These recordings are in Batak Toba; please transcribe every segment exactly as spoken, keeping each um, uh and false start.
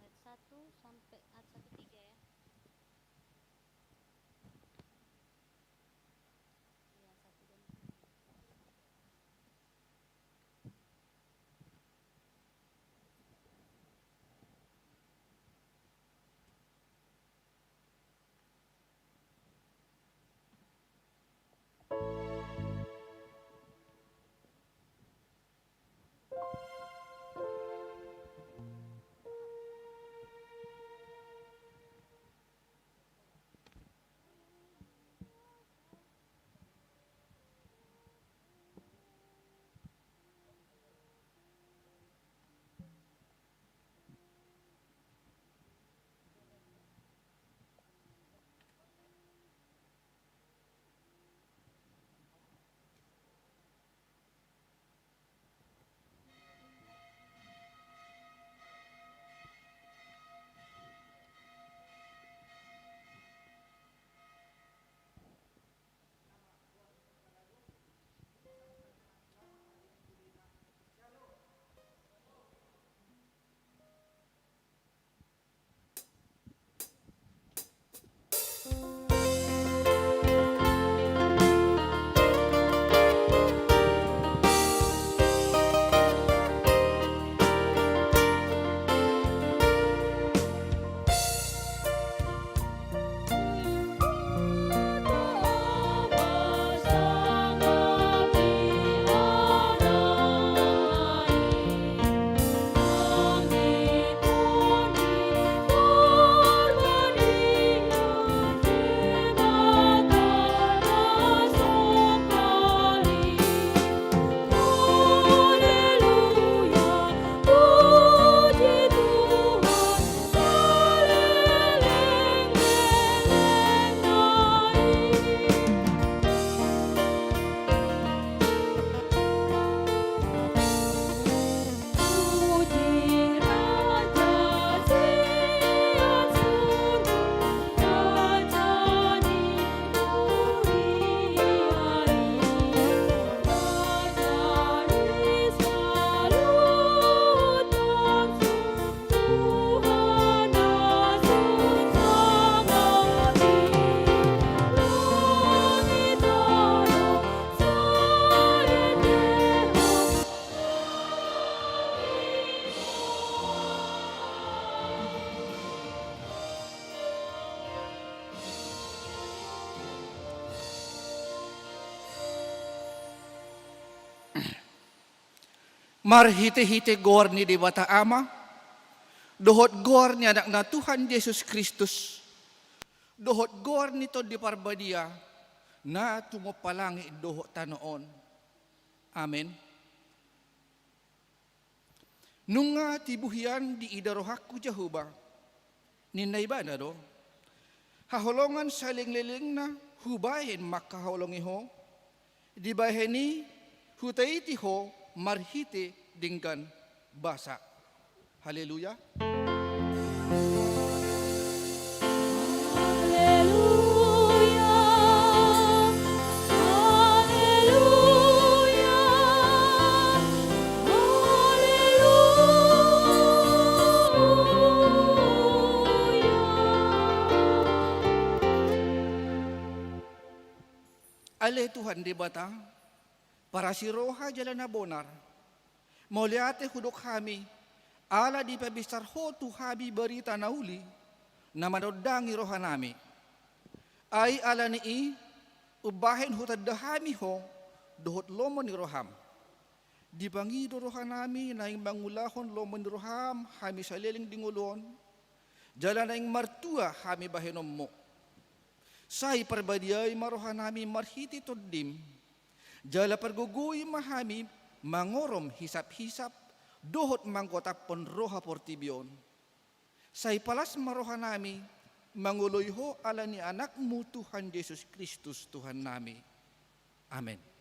Ayat satu sampai ayat satu tiga ya. Iya, satu dan tiga. Marhitehite goar ni Debata Ama, dohot goar ni Anakna Tuhan Jesus Kristus, dohot goar ni Tondi Parbadia, na tumompa langit dohot tano on. Amen. Nunga tibu hian diida rohangku Jahowa, ninna Ibana do. Haholongan salelenglelengna hubahen mangkaholongi ho, Dibahen i hutaiti ho marhite denggan basa. Haleluya. Haleluya. Haleluya. Haleluya. Ale Tuhan Debata, parasi roha jala na bonar, mauliate hudok hami, ala dipabinsar ho tu hami barita na uli, na manondangi rohanami. Ai ala ni i, umbahen hutanda hami ho, dohot lomo ni roham. Dipangido rohanami naeng mangulahon lomo ni roham hami saleleng di ngolu on, jala naeng martua hami bahenonmu. Sai parbadiai ma rohanami marhite tondim, jala pargogoi ma hami mangorom hisap-hisap, dohot manggotaphon roha portibi on. Sai palas ma rohanami mangoloi ho ala ni Anakmu Tuhan Jesus Kristus Tuhannami. Amen.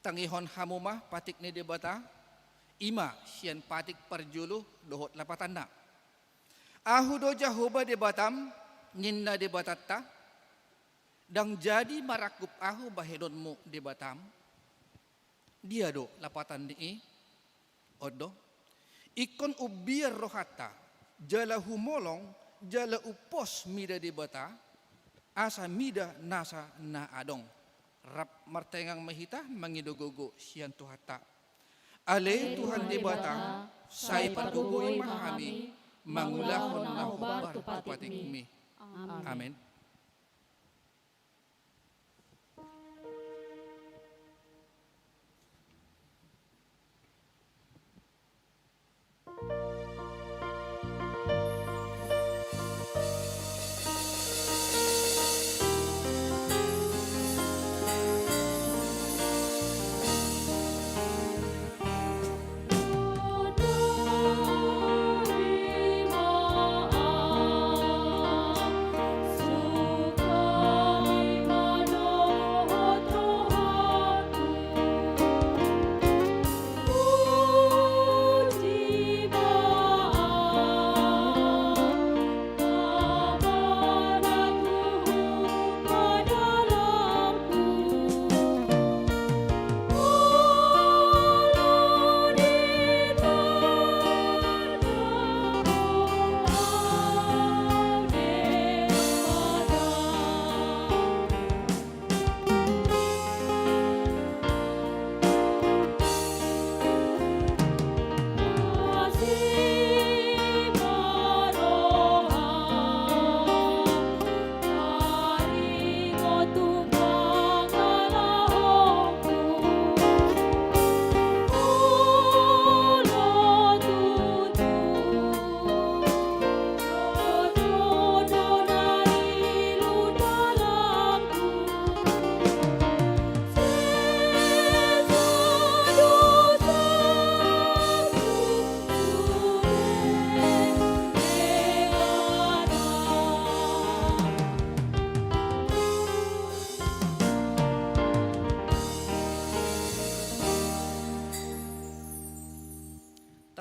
Tangihon hamu ma patik ni Debata, i ma sian patik parjolo dohot lapatanna. Ahu do Jahowa Debatam, ninna Debatanta, ndang jadi marangkup ahu bahenonmu Debatam. Dia do lapatan ni i? On do. Ingkon umbiar rohanta, jala humolong, jala umpos mida Debata, asa mida nasa na adong. Rap martangiang ma hita mangido gogo sian Tuhanta. Ale Tuhan Debata, sai pargogoi ma hami mangulahon na hombar tu patikmi. Amen.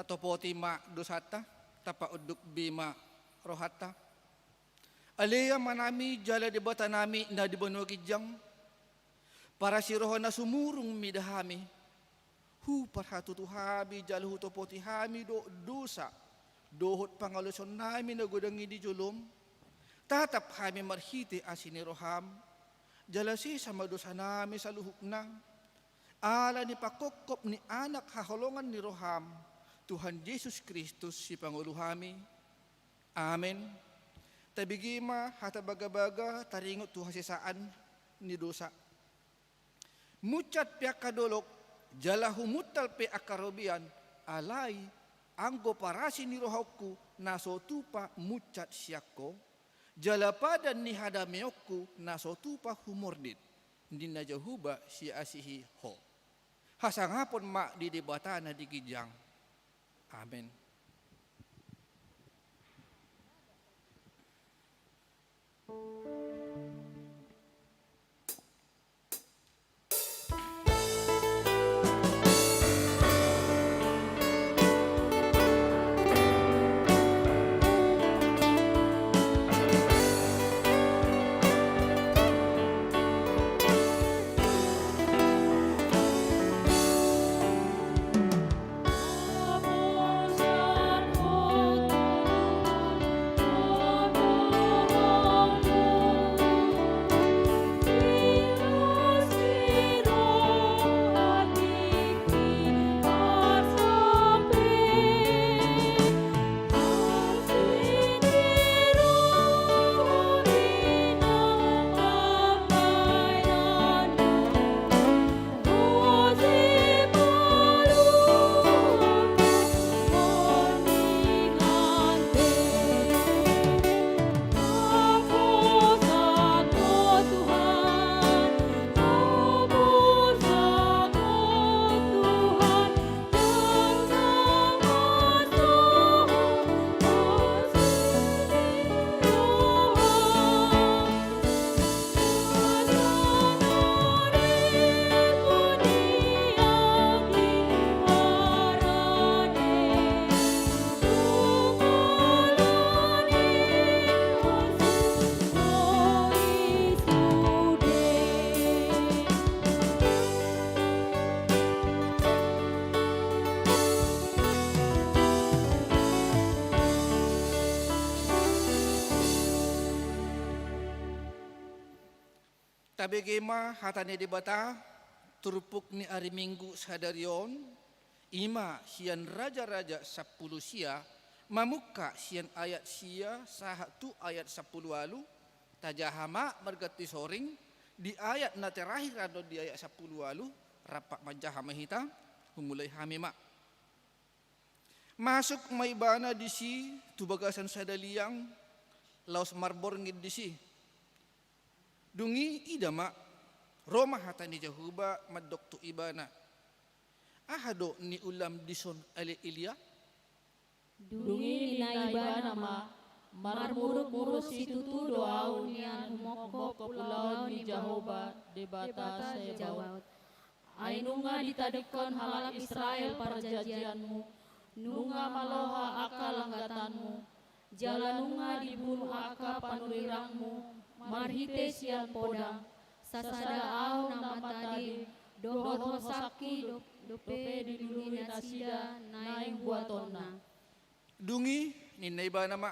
Tatopoti ma dosanta, tapaunduk be ma rohanta. Ale Amanami jala Debatanami na di banua ginjang, parasi roha na sumurung mida hami. Huparhatutu hami jala hutopoti hami do dosa dohot pangalaosionnami na godang i di jolom. Tatap hami marhite asi ni roham, jala sesa ma dosanami saluhutna, ala ni pangkophop ni Anak haholongan ni roham, Tuhan Jesus Kristus Sipangolu hami. Amen. Tabege ma hata bagabaga taringot tu hasesaan ni dosa. Munsat pe angka dolok, jala humuntal pe angka robean, alai anggo parasi ni rohangku na so tupa munsat sian Ho, jala padan ni hadameonku na so tupa humordit, ninna Jahowa siasihi Ho. Hasangapon ma di Debata na di ginjang. Amen. Tabege ma hata ni Debata, turpuk ni ari Minggu sadari on, i ma sian Raja-raja sampulu sia, mamungka sian ayat sia sahat tu ayat sampulu ualu. Tajaha ma marganti soring, di ayat na terakhir annon di ayat sampulu ualu, rap manjaha ma hita, humulai hami ma. Masuk ma ibana disi tu bagasan sada liang, laos marborngin disi. Dung i ida ma, ro ma hata ni Jahowa mandok tu ibana: Aha do niulam dison ale Elia? Dung i ninna ibana ma: Marmuruk-muruk situtu do ahu nian humongkop ulaon ni Jahowa, Debata Zebaot. Ai nunga ditadingkon halak Israel parjanjianmu, nunga maloha angka langgatanmu, jala nunga dibunu angka panurirangmu marhite sian podang, sasada ahu na matading dohot hosangki do-, dope dilului nasida naeng buatonna. Dung i ninna ibana ma: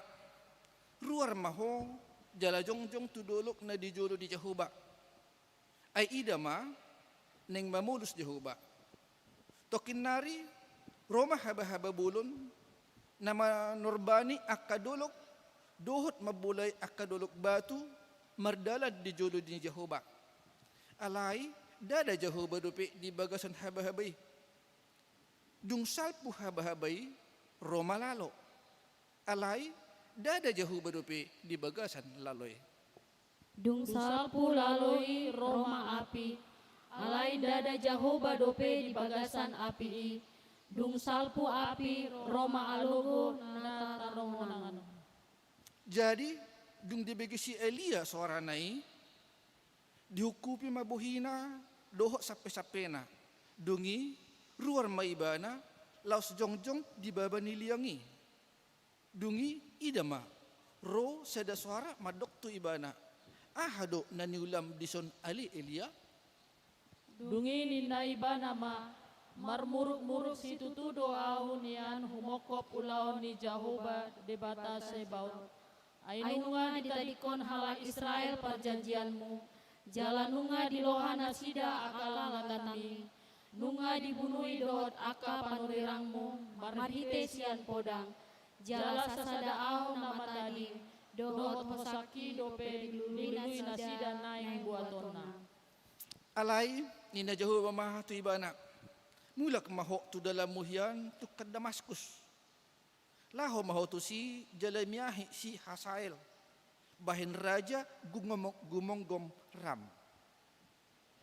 Ruar ma ho jala jongjong tu dolok na di jolo ni Jahowa. Ai ida ma, naeng mamolus Jahowa. Tongkin nari ro ma haba-haba bolon na manorbani angka dolok dohot mambolai angka dolok batu mardalan di jolo ni Jahowa. Alai ndada Jahowa dope di bagasan haba-haba i. Dung salpu haba-haba i, ro ma lalo. Alai ndada Jahowa dope di bagasan lalo i. Dung salpu lalo i, ro ma api. Alai ndada Jahowa dope di bagasan api i. Dung salpu api, ro ma alogo na tarongonan. Jadi, dung dibege si Elia soarana i, diungkupi ma bohina dohot sampe-sampena. Dung i ruar ma ibana laos jongjong di baba ni liang i. Dung i ida ma, ro sada soara mandok tu ibana, "Aha do na niulam dison ale Elia?" Dung i ninna ibana ma, "Marmuruk-muruk situtu do ahu nian humongkop ulaon ni Jahowa Debata Sebaot. Ai nunga ditadingkon halak Israel parjanjianmu, jala nunga diloha nasida angka langganmi, nunga dibunui dohot angka panurirangmu marhite sian podang, jala sasada ahu na matading, dohot hosangki dope dilului nasida naeng buatonna." Alai ninna Jahowa ma tu ibana, "Mulak ma ho tu dalanmu hian tungkan Damaskus. Laho ma ho tusi jala miahi si Hasael, bahen raja gumom-, gumonggom Ram."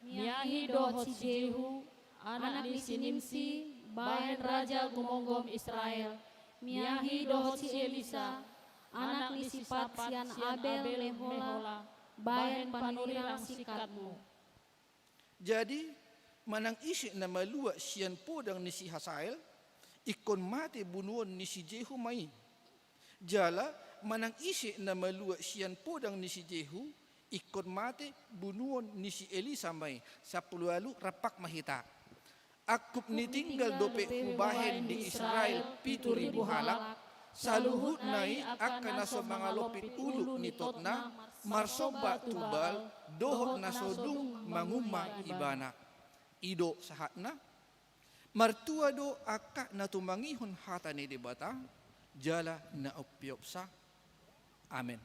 Miahi dohot si Jehu, anak ni si Nimsi, bahen raja gumonggom Israel. Miahi dohot si Elisa, anak ni si Safat sian Abel Mehola, bahen panurirang si Kadmon. Jadi, manang ise na malua sian podang ni si Hasael, ingkon mate bunuon ni si Jehu ma i. Jala manang ise na malua sian podang ni si Jehu, ingkon mate bunuon ni si Elisa ma i. Sampulu ualu, rampak ma hita. Angkup ni tinggal dope hubahen di Israel pitu ribu halak, saluhutna i angka na so mangalompit ulu ni totna, marsomba tu Baal, dohot na so dung mangumma ibana. I do sahatna. Martua do angka na tumangihon hata ni Debata, jala na umpeopsa. Amen.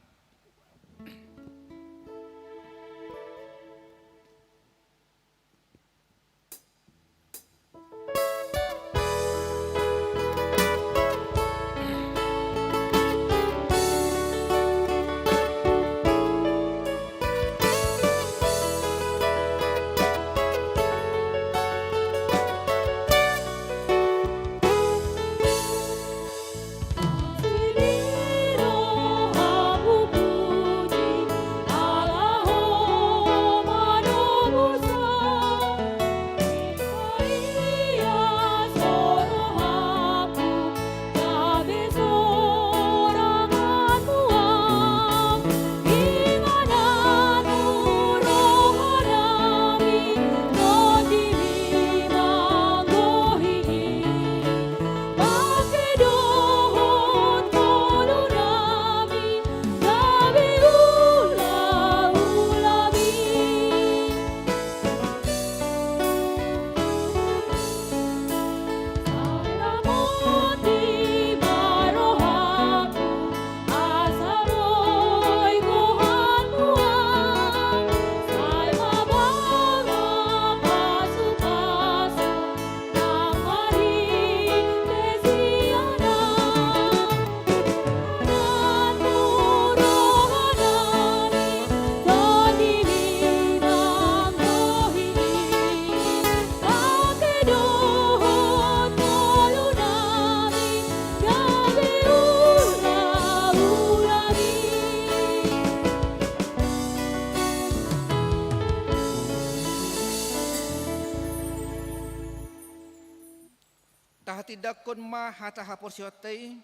Tahatindangkon ma hata haporseaonta i,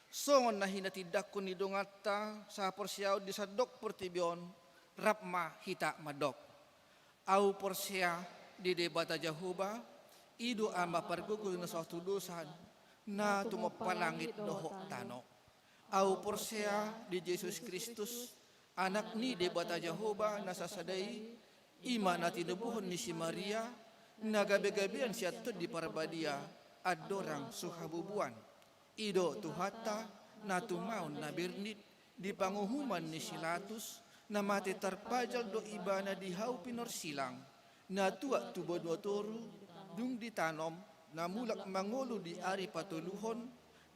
songon na hinatindangkon ni donganta sahaporseaon di sandok portibi on, rap ma hita mandok. Ahu porsea di Debata Jahowa, i do Ama pargogo na so hatudosan, na tumompa langit dohot tano. Ahu porsea di Jesus Kristus, Anak ni Debata Jahowa na sasada i, i ma na tinubuhon ni si Maria, na gabegabean sian Tondi Parbadia, andorang so habubuan. I do Tuhanta, na tumaon na bernit, di panguhuman ni si Latus, na mate tarpajal do ibana di hau pinorsilang, na tuat tu banua toru, dung ditanom, na mulak mangolu di ari patoluhon,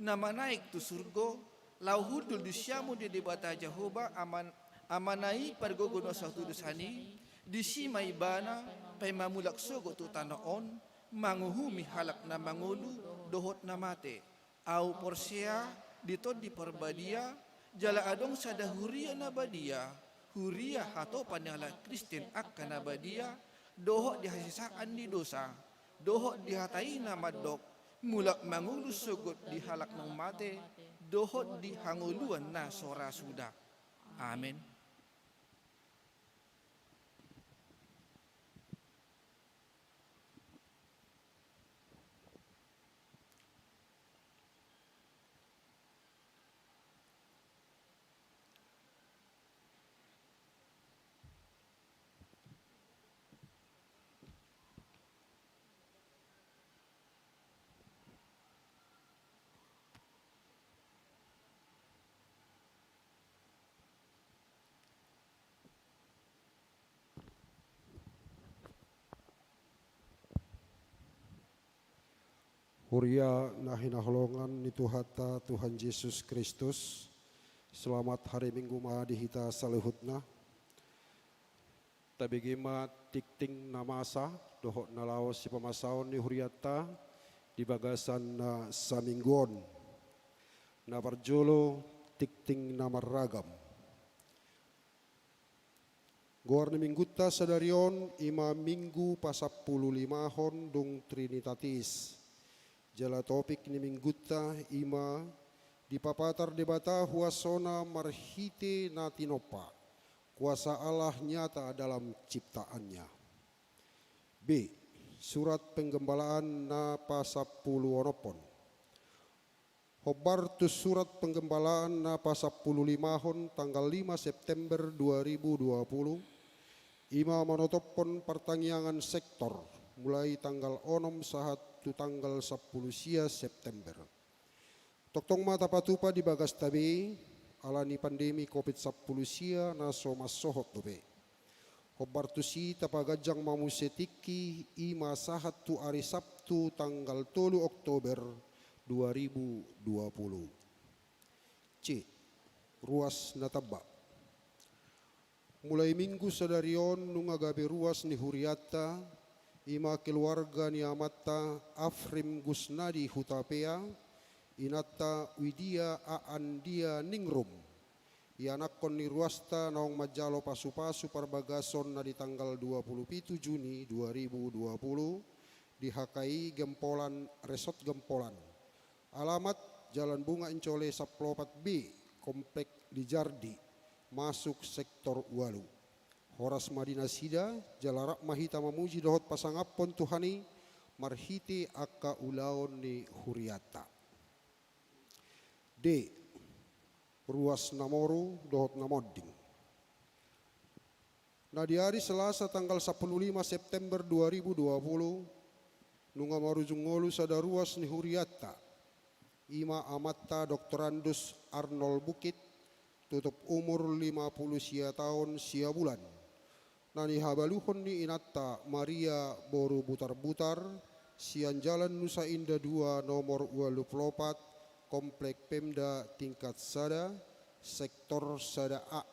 na manaek tu surgo, laho hundul di siamun ni Debata Jahowa Aman-, Amana i pargogo na so hatudosan i, disi ma ibana paima mulak sogot tu tano on, manguhumi halak na mangolu dohot na mate. Ahu porsea di Tondi Parbadia, jala adong sada huria na badia, huria hatopan ni halak Kristen angka na badia, dohot di hasesaan ni dosa, dohot di hata i na mandok, Mulak mangolu sogot di halak naung mate, dohot di hangoluan na so ra suda. Amen. Huria na hinaholongan ni Tuhanta Tuhan Jesus Kristus, selamat hari Minggu ma di hita saluhutna. Tabege ma tingting na masa dohot na laho sipamasaon ni hurianta di bagasan na saminggu on. Na parjolo, tingting na marragam. Goar ni Minggunta sadari on i ma Minggu pasampululimahon dung Trinitatis. Jala topik ni Minggunta i ma dipapatar Debata huasona marhite na tinompa. Kuasa Allah nyata dalam ciptaannya. B. Surat Penggembalaan na pasampuluonomhon. Hombar tu Surat Penggembalaan na pasampululimahon tanggal lima September dua ribu dua puluh, i ma manotophon partangiangan sektor, mulai tanggal onom sahat tu tanggal sampulu sia September. Tongtong ma tapatupa di bagasta be, ala ni pandemi covid sampulu sia na so mansohot dope. Hombar tusi tapaganjang ma muse tingki i ma sahat tu ari Sabtu tanggal tolu Oktober dua ribu dua puluh. C. Ruas na tamba. Mulai Minggu sadari on nunga gabe ruas ni hurianta, i ma keluarga ni amanta Afrim Gusnadi Hutapea, inanta Widia Aandia Ningrum, ianakhon ni ruasta naung manjalo pasupasu parbagason na di tanggal dua puluh pitu Juni dua ribu dua puluh di H K I Gempolan, Resort Gempolan. Alamat: Jalan Bunga Incole sampulu opat B, Komplek Lijardi, masuk sektor ualu. Horas ma di nasida, jala rap ma hita mamuji dohot pasangaphon Tuhan i marhite angka ulaon ni hurianta. D. Ruas na moru dohot na monding. Na di ari Selasa tanggal sampulu lima September dua ribu dua puluh, nunga marujung ngolu sada ruas ni hurianta, i ma amanta Doktorandus Arnold Bukit, tutup umur lima puluh sia taon sia bulan, na nihabaluhon ni inanta Maria boru Butarbutar, sian Jalan Nusa Indah dua nomor ualu pulu opat, Komplek Pemda tingkat sada, sektor sada A.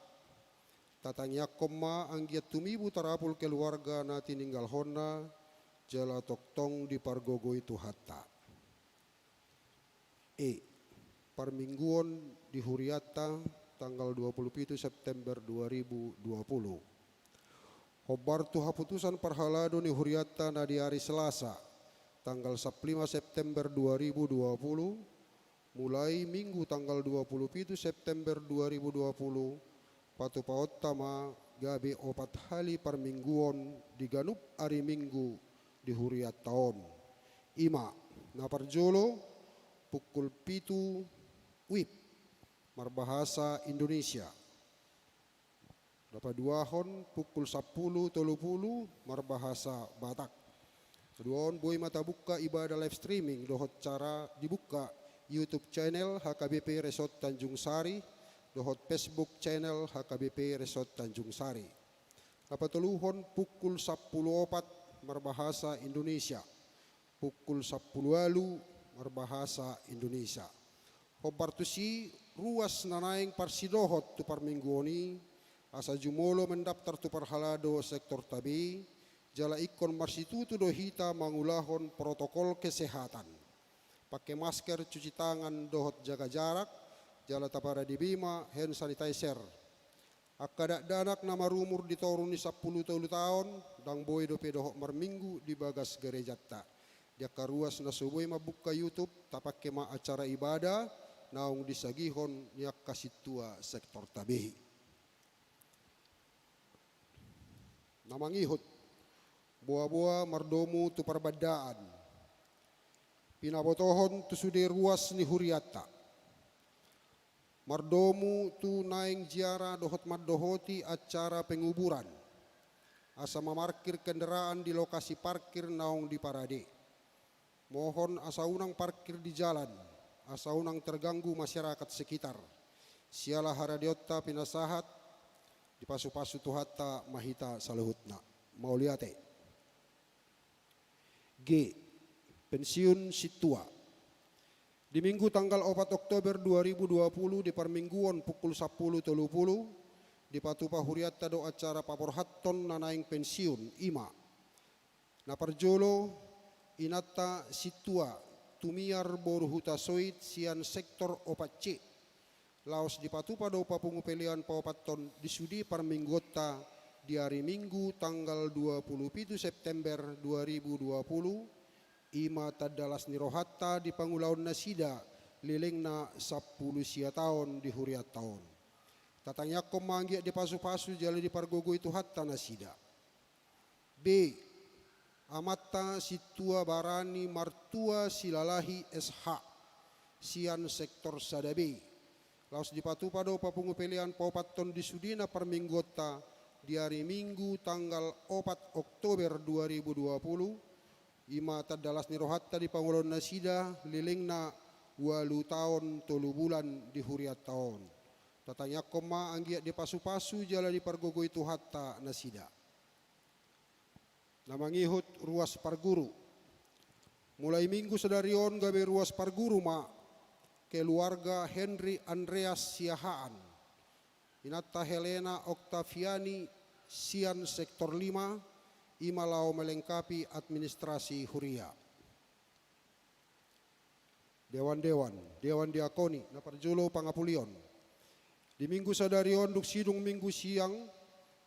Tatangiangkon ma anggiat tumibu tarapul keluarga na tininggalhonna, jala tongtong dipargogoi Tuhanta. E. Parmingguon di hurianta tanggal dua puluh pitu September dua ribu dua puluh. Hombar tu haputusan parhalado ni hurianta na di ari Selasa tanggal sampulu lima September dua ribu dua puluh, mulai Minggu tanggal dua puluh pitu September dua ribu dua puluh, patupaonta ma gabe opat hali parmingguon di ganup ari Minggu di hurianta on. I ma, na parjolo, pukul pitu WIB, marbahasa Indonesia. Na paduahon pukul sampulu tolu pulu marbahasa Batak. Paduahon boi ma tabuka ibadah live streaming dohot cara dibuka YouTube channel H K B P Resort Tanjung Sari dohot Facebook channel H K B P Resort Tanjung Sari. Na patoluhon pukul sampulu opat marbahasa Indonesia, pukul sampulu ualu marbahasa Indonesia. Hombar tusi, ruas na naeng parsidohot tu parmingguon i, asa jumolo mendaftar tu parhalado sektorta be, jala ingkon marsitutu do hita mangulahon protokol kesehatan. Pake masker, cuci tangan dohot jaga jarak, jala taparade be ma hand sanitizer. Angka dakdanak na marumur di toru ni sampulu tolu taon, ndang boi dope dohot marminggu di bagas garejanta. Di angka ruas na so boi mambuka YouTube, tapangke ma acara ibadah naung disagihon ni angka sintua sektor tabei. Na mangihut, boa-boa mardomu tu parbandaan. Pinabotohon tu sude ruas ni hurianta. Mardomu tu naeng ziarah dohot mandohoti acara penguburan. Asa mamarkir kendaraan di lokasi parkir naung diparade. Mohon asa unang parkir di jalan, asa unang terganggu masyarakat sekitar. Siala haradeonta pinasahat, dipasu-pasu Tuhanta ma hita saluhutna. Mauliate. G. Pensiun sintua. Di Minggu tanggal opat Oktober dua ribu dua puluh di parmingguon pukul sampulu tolu pulu, dipatupa hurianta do acara paborhathon na naeng pensiun, i ma. Na parjolo, inanta sintua Tumiar boru Hutasoit sian sektor opat C. Laos dipatupa do papungu pelean paopathon di sude parmingguonta di ari Minggu tanggal dua puluh pitu September dua ribu dua puluh, i ma tanda las ni rohanta di pangulaon nasida lelengna sampulu sia taon di hurianta on. Tatangiangkon ma anggiat dipasu-pasu jala dipargogoi Tuhanta nasida. B. Amanta sintua barani Martua Silalahi S H sian sektor sada B. Laos dipatupa do papungu pelean paopathon di sudena parmingguonta di ari Minggu tanggal opat Oktober dua ribu dua puluh, i ma tanda las ni rohanta di pangulaon nasida lelengna ualu taon tolu bulan di hurianta on. Tatangiangkon ma anggiat dipasu-pasu jala dipargogoi Tuhanta nasida. Na mangihut ruas parguru. Mulai Minggu sadari on gabe ruas parguru ma keluarga Henry Andreas Siahaan. Inanta Helena Oktaviani sian sektor lima, i ma laho melengkapi administrasi huria. Dewan-dewan, dewan diakoni, na parjolo pangapulion. Di Minggu sadari on dung sidung Minggu siang,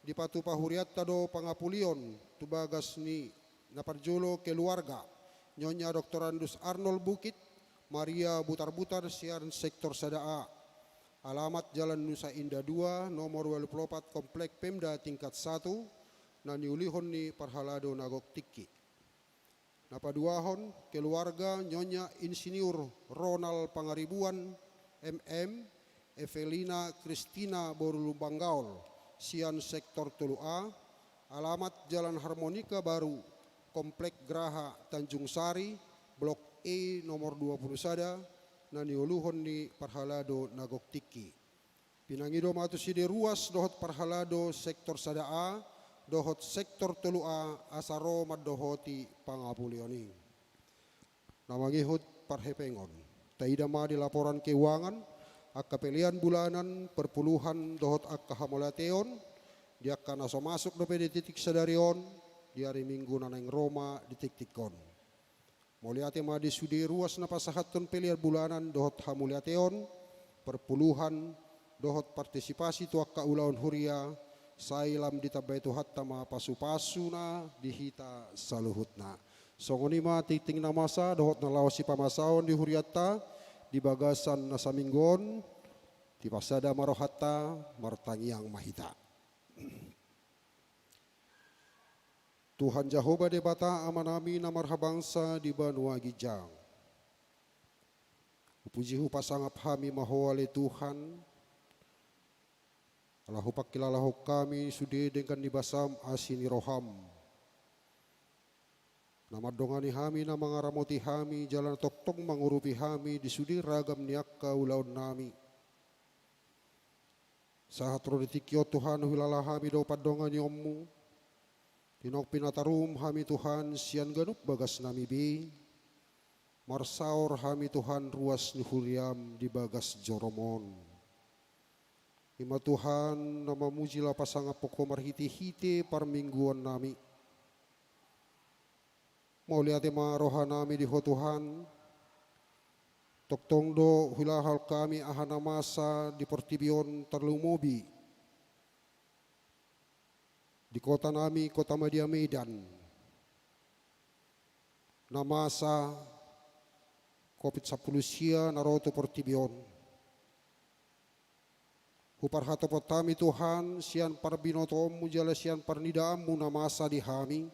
dipatupa hurianta do pangapulion tu bagas ni na parjolo keluarga, Nyonya Doktorandus Arnold Bukit, Maria Butar-Butar sian sektor sada A. Alamat Jalan Nusa Indah dua, nomor ualu pulu opat, Komplek Pemda tingkat satu, na niulihon ni parhalado na gok tingki. Na paduahon, keluarga Nyonya Insinyur Ronald Pangaribuan, M M, Evelina Kristina boru Lumban Gaol, sian sektor tolu A, alamat Jalan Harmonika Baru, Komplek Graha Tanjung Sari, Blok E nomor dua pulu sada, na niuluhon ni parhalado na gok tingki. Pinangido ma tu sude ruas dohot parhalado sektor sada A dohot sektor tolu A asa ro mandohoti pangapulion i. Na mangihut parhepengon. Taida ma di laporan keuangan, angka pelean bulanan, perpuluhan dohot angka hamauliateon, di angka na so masuk dope di tingki sadari on, di ari Minggu na naeng ro ma di tingki on. Mauliate ma di sude ruas na pasahathon pelean bulanan dohot hamauliateon, perpuluhan, dohot partisipasi tu angka ulaon huria, sai lam ditambai Tuhanta ma pasu-pasuna di hita saluhutna. Songon i ma tingting na masa dohot na laho sipamasaon di hurianta di bagasan na saminggu on, dipasada ma rohanta, martangiang ma hita. Tuhan Jahowa Debata Amanami na marhabangsa di banua ginjang. Hupuji hupasangap hami ma Ho ale Tuhan, ala hupangkilalahon hami sude denggan ni basam asi ni roham. Na mandongani hami, na mangaramoti hami, jala na tongtong mangurupi hami di sude ragam ni angka ulaonnami. Sahat ro di tingki on Tuhan, huhilala hami do pandonganionmu. Di naung pinatarum hami Tuhan, sian ganup bagasnami be. Marsaor hami Tuhan ruas ni huriam di bagas jorom on. I ma Tuhan, na mamuji laho pasangaphon Ho marhite-hite parmingguonnami. Mauliate ma rohanami di Ho Tuhan. Tongtong do huhilala hami aha na masa di portibi on, tarlumobi di kotanami, kota madya Medan. na masa covid sampulu sia na ro tu portibi on. Huparhatopot hami Tuhan, sian parbinotoonmu jala sian parnidaanmu na masa di hami.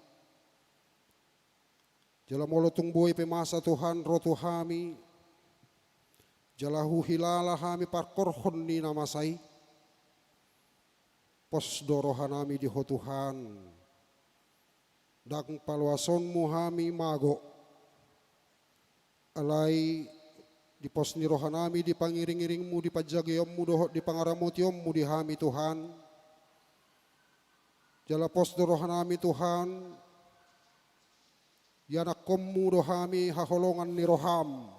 Jala molo tung boi pe masa Tuhan ro tu hami, jala huhilala hami parkorhon ni na masa i. Pos do rohanami di Ho Tuhan. Ndang paloasonmu hami mago. Alai di pos ni rohanami di pangiringiringmu, di panjageonmu dohot di pangaramotionmu di hami Tuhan. Jala pos do rohanami Tuhan, ianakkonmu do hami haholongan ni roham.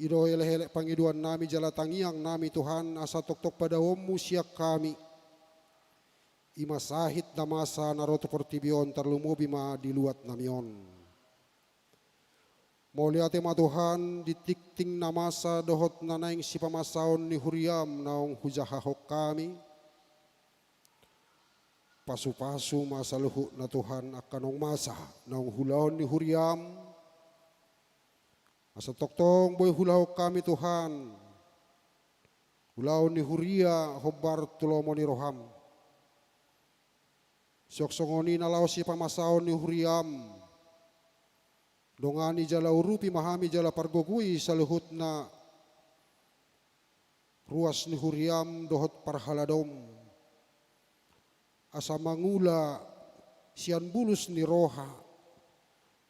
I do elekelek pangidoannami jala tangiangnami Tuhan, asa tongtong padaoonmu sian hami. I ma sahit na masa na ro tu portibi on, tarlumobi ma di luatnami on. Mauliate ma Tuhan, di tingting na masa dohot na naeng sipamasaon ni huriam naung hujahahon hami. Pasupasu ma saluhutna Tuhan angka naung masa naung ulaon ni huriam. Asa tongtong boi ulaon hami Tuhan, ulaon ni huria hombar tu lomo ni roham. Songon i na laho sipamasaon ni huriam. Dongani jala urupi ma hami jala pargogoi saluhutna ruas ni huriam dohot parhaladom. Asa mangula sian bulus ni roha.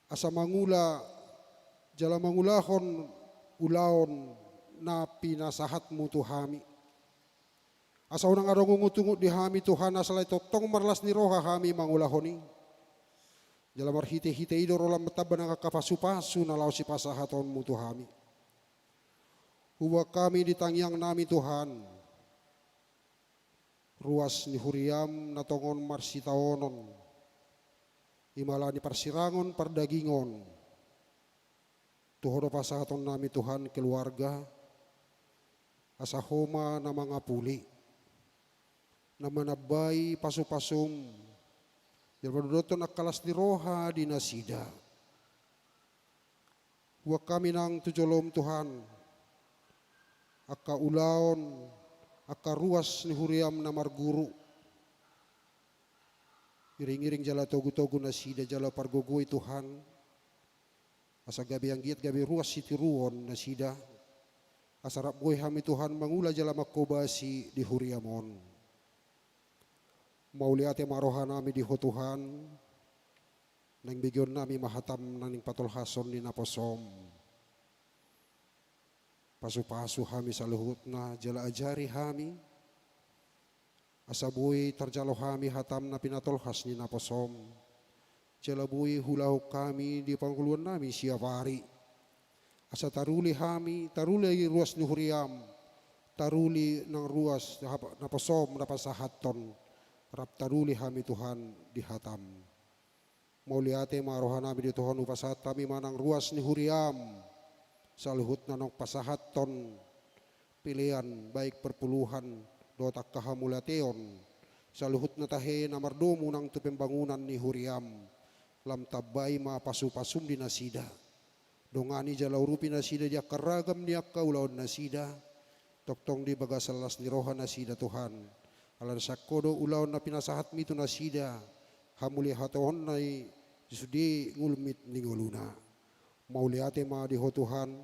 Asa mangula jala mangulahon ulaon na pinasahatmu tu hami. Asa unang adong ungutungut di hami Tuhan, asa alai tongtong marlas ni roha hami mangulahon i. Jala marhitehite i do ro lam tamba nang angka pasupasu na laho sipasahatonmu tu hami. Huboan hami di tangiangnami Tuhan. Ruas ni huriam na tongon marsitaonon. I ma ala ni parsirangon pardagingon. Tu Ho do pasahatonnami Tuhan keluarga, asa Ho ma na mangapuli, na manambai pasupasum, jala mandothon angka las ni roha di nasida. Huboan hami nang tu jolom Tuhan, angka ulaon, angka ruas ni huriam na marguru. Iringiring jala togutogu nasida jala pargogoi Tuhan. Asa gabe anggiat gabe ruas sitiruon nasida. Asa rap boi hami Tuhan mangula jala manghobasi di huriam on. Mauliate ma rohanami di Ho Tuhan. Naeng begeonnami ma hatam naeng patolhason ni naposom. Pasupasu hami saluhutna jala ajari hami. Asa boi tarjalo hami hatam na pinatolhas ni naposom. Jala boi huulahon hami di pangoluannami siap ari. Asa taruli hami, taruli ruas ni huriam. Taruli nang ruas naposom na pasahathon. Rap taruli hami Tuhan di hatam. Mauliate ma rohanami di Tuhan, hupasahat hami ma nang ruas ni huriam. Saluhutna naung pasahathon pelean baik perpuluhan dohot angka hamauliateon. Saluhutna tahe na mardomu nang tu pembangunan ni huriam. Lam tambai ma pasupasum di nasida. Dongani jala urupi nasida di angka ragam ni angka ulaon nasida. Tongtong di bagasan las ni roha nasida Tuhan. Ala sian Ho do ulaon na pinasahatmi tu nasida. Hamuliateonna i di sude ngulmit ni ngoluna. Mauliate ma di Ho Tuhan,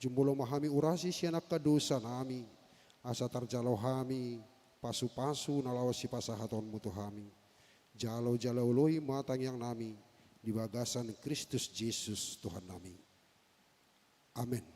jumolo ma hami urasi sian angka dosanami. Asa tarjalo hami pasupasu na laho sipasahatonmu tu hami. Jalo jala oloi ma tangiangnami di bagasan Kristus Jesus Tuhannami. Amen.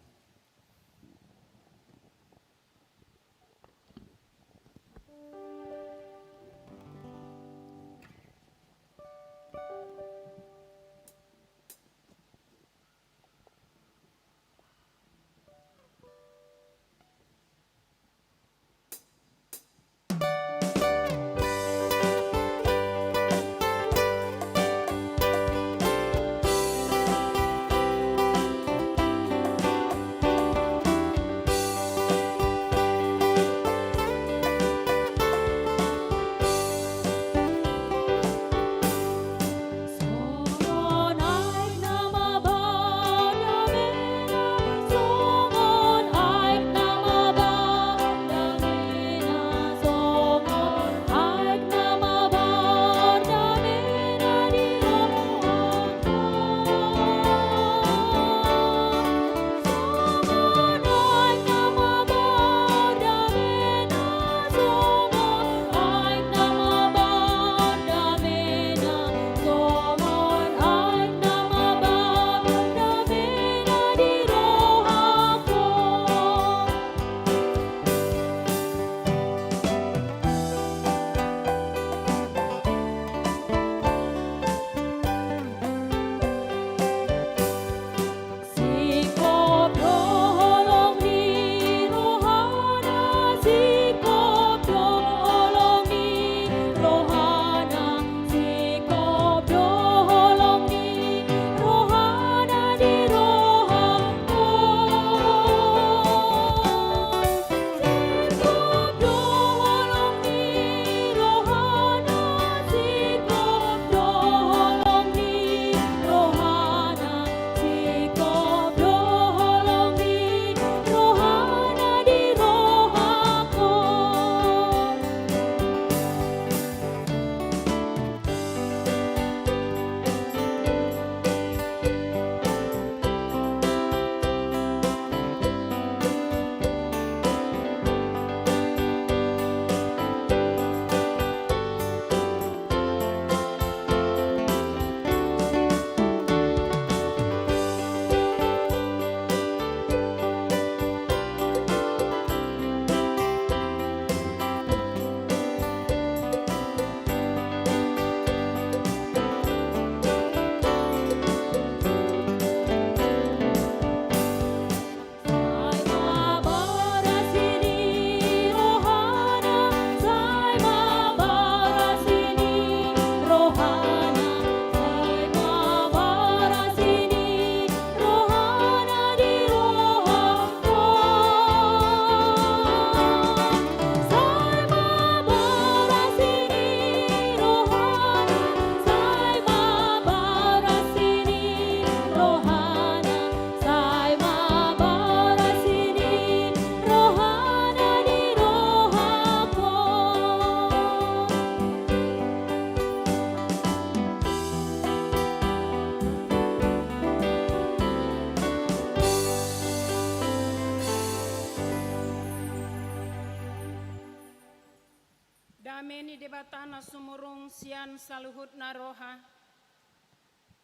Ni Debata na sumurung sian saluhutna roha,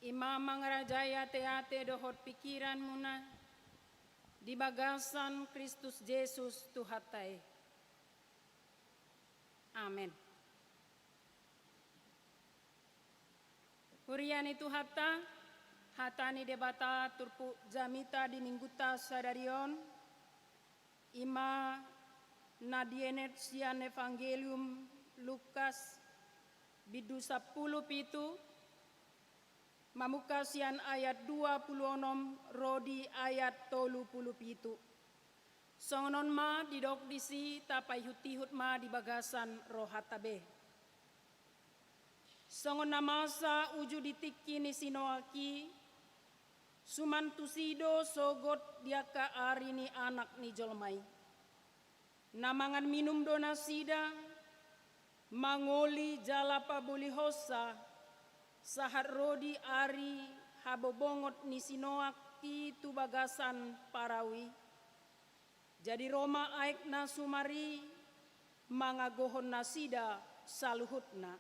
i ma mangarajai ateate dohot pingkiranmuna di bagasan Kristus Jesus Tuhanta i. Amen. Huria ni Tuhanta, hata ni Debata turpuk jamita di Minggunta sadari on, i ma na dienet sian Evangelium Lukas, bindu sampulu pitu, mamungka sian ayat dua pulu onom ro di ayat tolu pulu pitu. Songon on ma didok disi, tapaihutihut ma di bagasan rohanta be. Songon na masa uju di tingki ni si Noak i, suman tusi do sogot di angka ari ni Anak ni jolma i. Na mangan minum do nasida, mangoli jala pabolihonsa, sahat ro di ari habobongot ni si Noak i tu bagasan parau i. Jadi ro ma aek na sumar i mangagohon nasida saluhutna.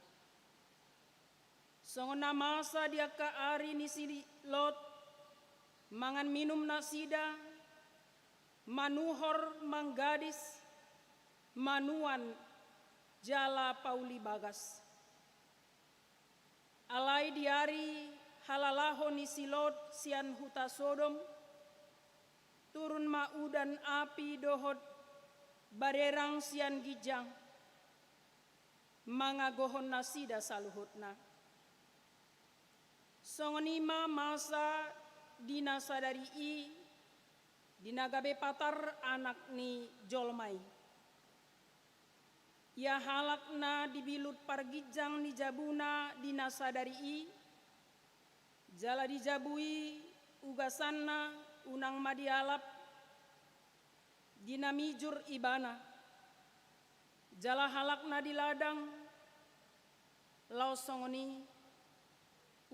Songon na masa di angka ari ni si Lot, mangan minum nasida, manuhor manggadis, manuan jala pauli bagas. Alai di ari halalaho ni si Lot sian huta Sodom, turun ma udan api dohot barerang sian ginjang, mangagohon nasida saluhutna. Songon i ma masa di na sadari i, di na gabe patar Anak ni jolma i. Ia halak na dibilut parginjang ni jabuna di na sadari i, jala di jabu i ugasanna unang ma dialap, di na mijur ibana. Jala halak na di ladang, laos songon i,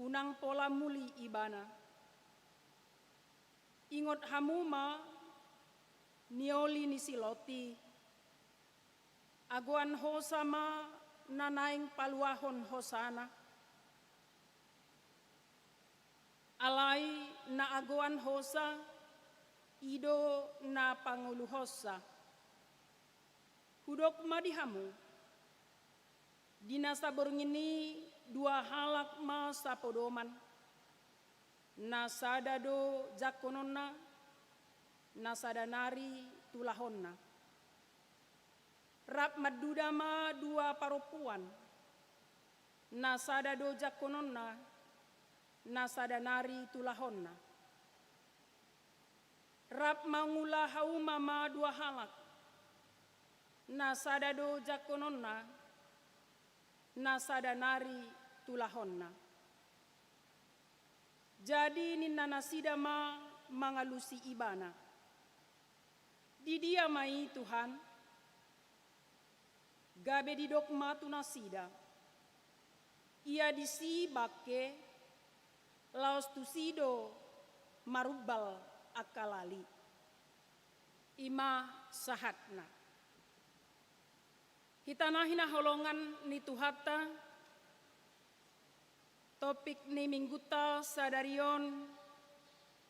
unang pola muli ibana. Ingot hamu ma nioli ni si Lot i. Agoan hosa ma na naeng paluahon hosana. Alai na agoan hosa, i do na pangoluhonsa. Hudok ma di hamu, di na saborngin i dua halak ma sapodoman. Na sada do jangkononna, na sada nari tulahonna. Rap manduda ma dua parompuan, na sada do jangkononna, na sada nari tulahonna. Rap mangula hauma ma dua halak, na sada do jangkononna, na sada nari tulahonna. Jadi ninna nasida ma mangalusi ibana, "Di dia ma i, Tuhan?" Gabe didok ma tu nasida, "Ia disi bangke, laos tusi do marumbal angka lali." I ma sahatna. Hita na hinaholongan ni Tuhanta, topik ni Minggunta sadari on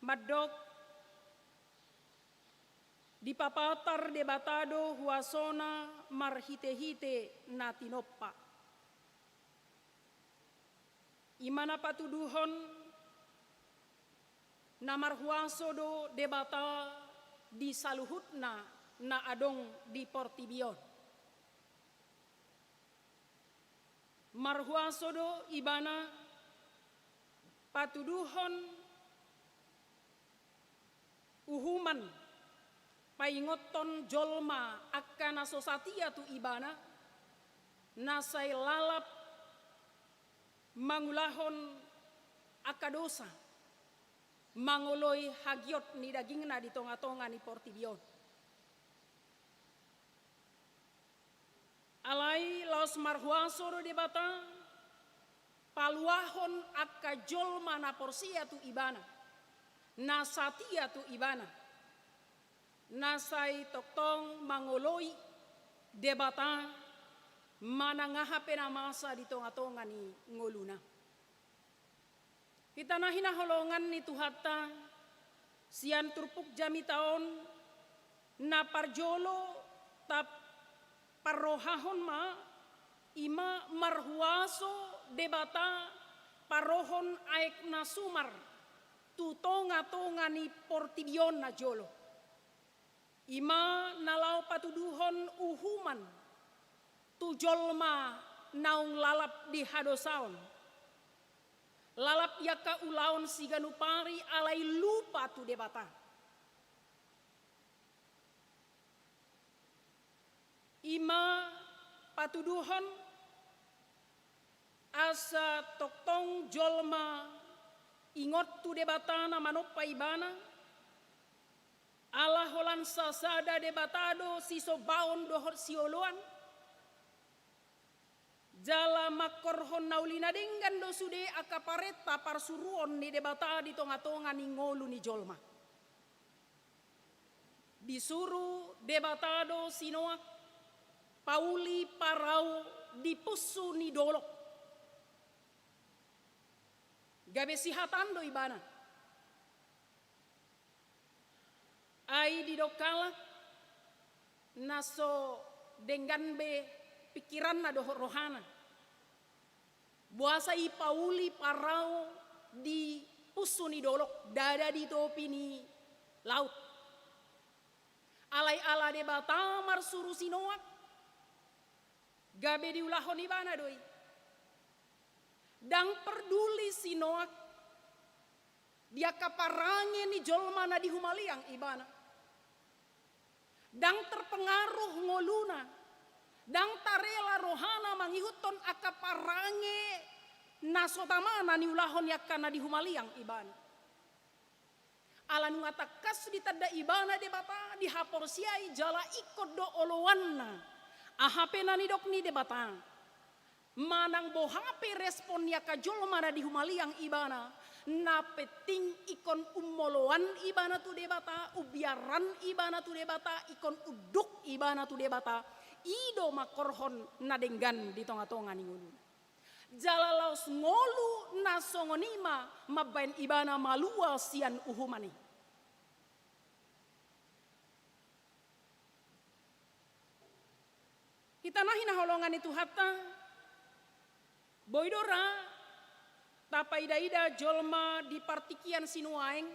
mandok, dipapatar Debata do huasona marhitehite na tinompa. I ma na patuduhon na marhuaso do Debata di saluhutna na adong di portibi on. Marhuaso do Ibana patuduhon uhuman, paingothon jolma angka na so satia tu Ibana, na sai lalap mangulahon angka dosa, mangoloi hagiot ni dagingna di tongatonga ni portibi on. Alai laos marhuaso do Debata paluahon angka jolma na porsea tu Ibana, na satia tu Ibana, na sai tongtong mangoloi Debata manang aha pe na masa di tonga-tonga ni ngoluna. Hita na hinaholongan ni Tuhanta, sian turpuk jamita on, na parjolo ta parrohahon ma, i ma marhuaso Debata parohon aek na sumar tu tonga-tonga ni portibi on na jolo. I ma na laho patuduhon uhuman tu jolma naung lalap di hadosaon. Lalap i angka ulaon siganup ari alai lupa tu Debata. I ma patuduhon asa tongtong jolma ingot tu Debata na manompa ibana, ala holan sasada Debata do sisombaon dohot sioloan, jala mangkorhon na uli na denggan do sude angka parenta parsuruon ni Debata di tonga-tonga ni ngolu ni jolma. Disuru Debata do si Noak pauli parau di punsu ni dolok. Gabe sihatan do ibana. Ai didok halak na so denggan be pingkiranna dohot rohana. Boasa i pauli parau di punsu ni dolok, ndada di topi ni laut. Alai ala Debata marsuru si Noak, gabe diulahon ibana do i. Ndang parduli si Noak di angka parange ni jolma na di humaliang ibana. Ndang terpengaruh ngoluna, ndang tarela rohana mangihuthon angka parange na so tama na niulahon ni angka na di humaliang ibana. Ala nunga tangkas ditanda ibana Debata, dihaporseai jala ingkon do oloanna aha pe na nidok ni Debata. Manang boha pe respon ni angka jolma na di humaliang ibana, na penting ingkon umoloan ibana tu Debata, umbiaran ibana tu Debata, ingkon unduk ibana tu Debata, i do mangkorhon na denggan di tonga-tonga ni ngoluna. Jala laos ngolu na songon i ma mambaen ibana malua sian uhuman i. Hita na hinaholongan ni Tuhanta, boi do ra tapaida-ida jolma di partingkian sinuaeng,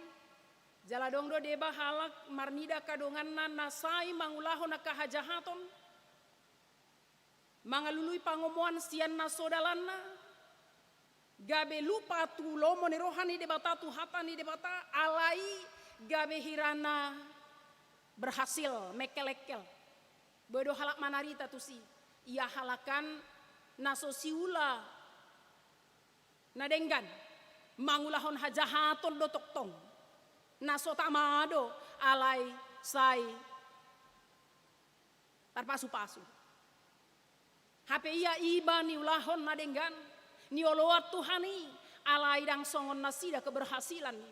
jala adong do deba halak marnida angka donganna na sai mangulahon angka hajahaton, mangalului pangomoan sian na so dalanna, gabe lupa tu lomo ni roha ni Debata, tu hata ni Debata, alai gabe hirana berhasil, mengkelengkel. Boi do halak manarita tusi, ia halakan na so siula na denggan, mangulahon hajahaton do tongtong, na so tama do, alai sai tarpasu-pasu. Hape ia iba niulahon na denggan, nioloan Tuhan i, alai ndang songon nasida keberhasilan i.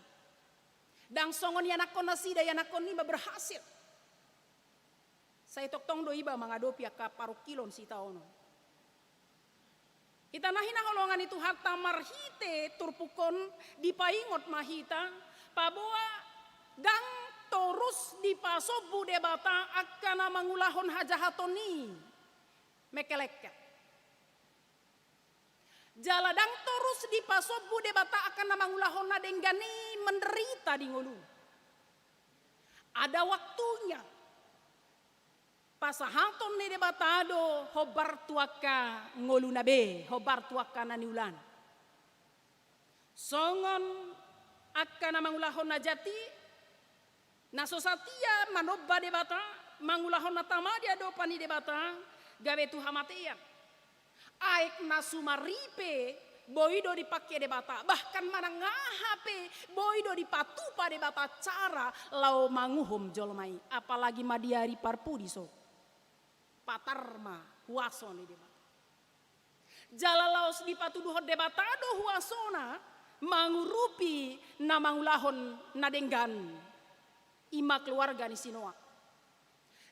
Ndang songon ianakhon nasida, ianakhon i ma berhasil. Sai tongtong do iba mangadopi angka parungkilon sitaonon. Hita na hinaholongan ni Tuhanta, marhite turpuk on dipaingot ma hita, paboa ndang torus dipasombu Debata angka na mangulahon hajahaton i mengkelengkel. Jala ndang torus dipasombu Debata angka na mangulahon na denggan i menderita di ngolu. Ada waktunya. Pasahaton ni Debata do hombar tu angka ngoluna be, hombar tu angka na niulana. Songon angka na mangulahon na jat i, na so satia manomba Debata, mangulahon na tama di adopan ni Debata, gabe tu hamatean. Aek na sumar i pe boi do dipangke Debata, bahkan manang aha pe boi do dipatupa Debata cara laho manguhum jolma i, apalagi ma di ari parpudi so. Patar ma huaso ni Debata. Jala laos dipatuduhon Debata do huasona mangurupi na mangulahon na denggan, i ma keluarga ni si Noak.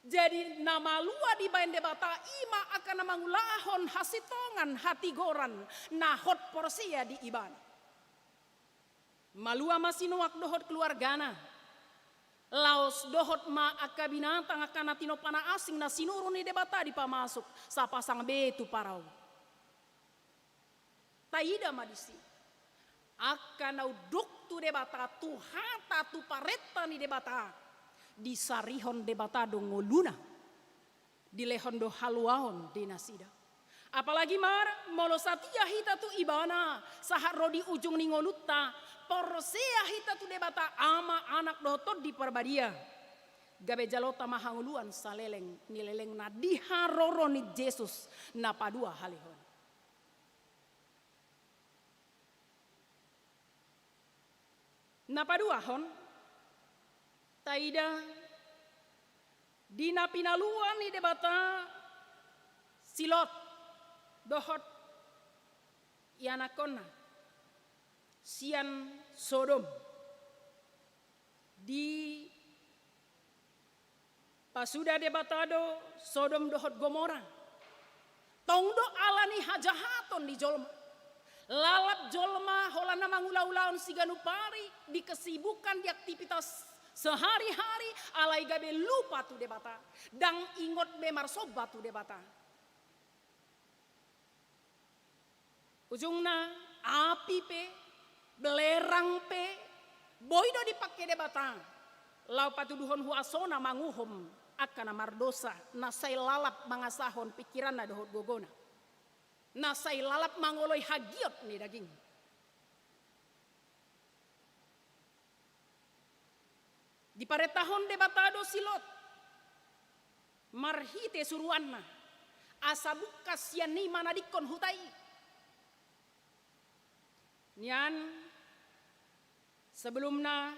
Jadi na malua dibaen Debata i ma angka na mangulahon hasintongan, hatigoran na hot porsea di Ibana. Malua ma si Noak dohot keluargana. Laos dohot ma angka binatang, angka na tinopa na asing na sinuru ni Debata dipamasuk, sapasang be tu parau. Taida ma disi, angka na unduk tu Debata, tu hata, tu parenta ni Debata, disarihon Debata do ngoluna, dilehon do haluaon di nasida. Apalagi mar, molo satia hita tu Ibana, sahat ro di ujung ni ngolunta, porsea hita tu Debata Ama, Anak dohot Tondi Parbadia, gabe jalonta ma hangoluan saleleng ni lelengna di haroro ni Jesus na paduahalihon. Na paduahon, taida di na pinalua ni Debata si Lot dohot ianakkonna sian Sodom. Di pasuda Debata do Sodom dohot Gomora. Tong do ala ni hajahaton ni jolma. Lalap jolma holan na mangulaulaon siganup ari di kesibukan, di aktivitas sehari-hari, alai gabe lupa tu Debata. Ndang ingot be marsomba tu Debata. Ujungna, api pe, belerang pe, boi do dipangke Debata laho patuduhon huasona manguhum angka na mardosa, na sai lalap mangasahon pingkiranna dohot gogona, na sai lalap mangoloi hagiot ni daging. Diparentahon Debata do si Lot marhite suruanna, asa bungkas sian i manadingkon huta i. Nian, sebelumna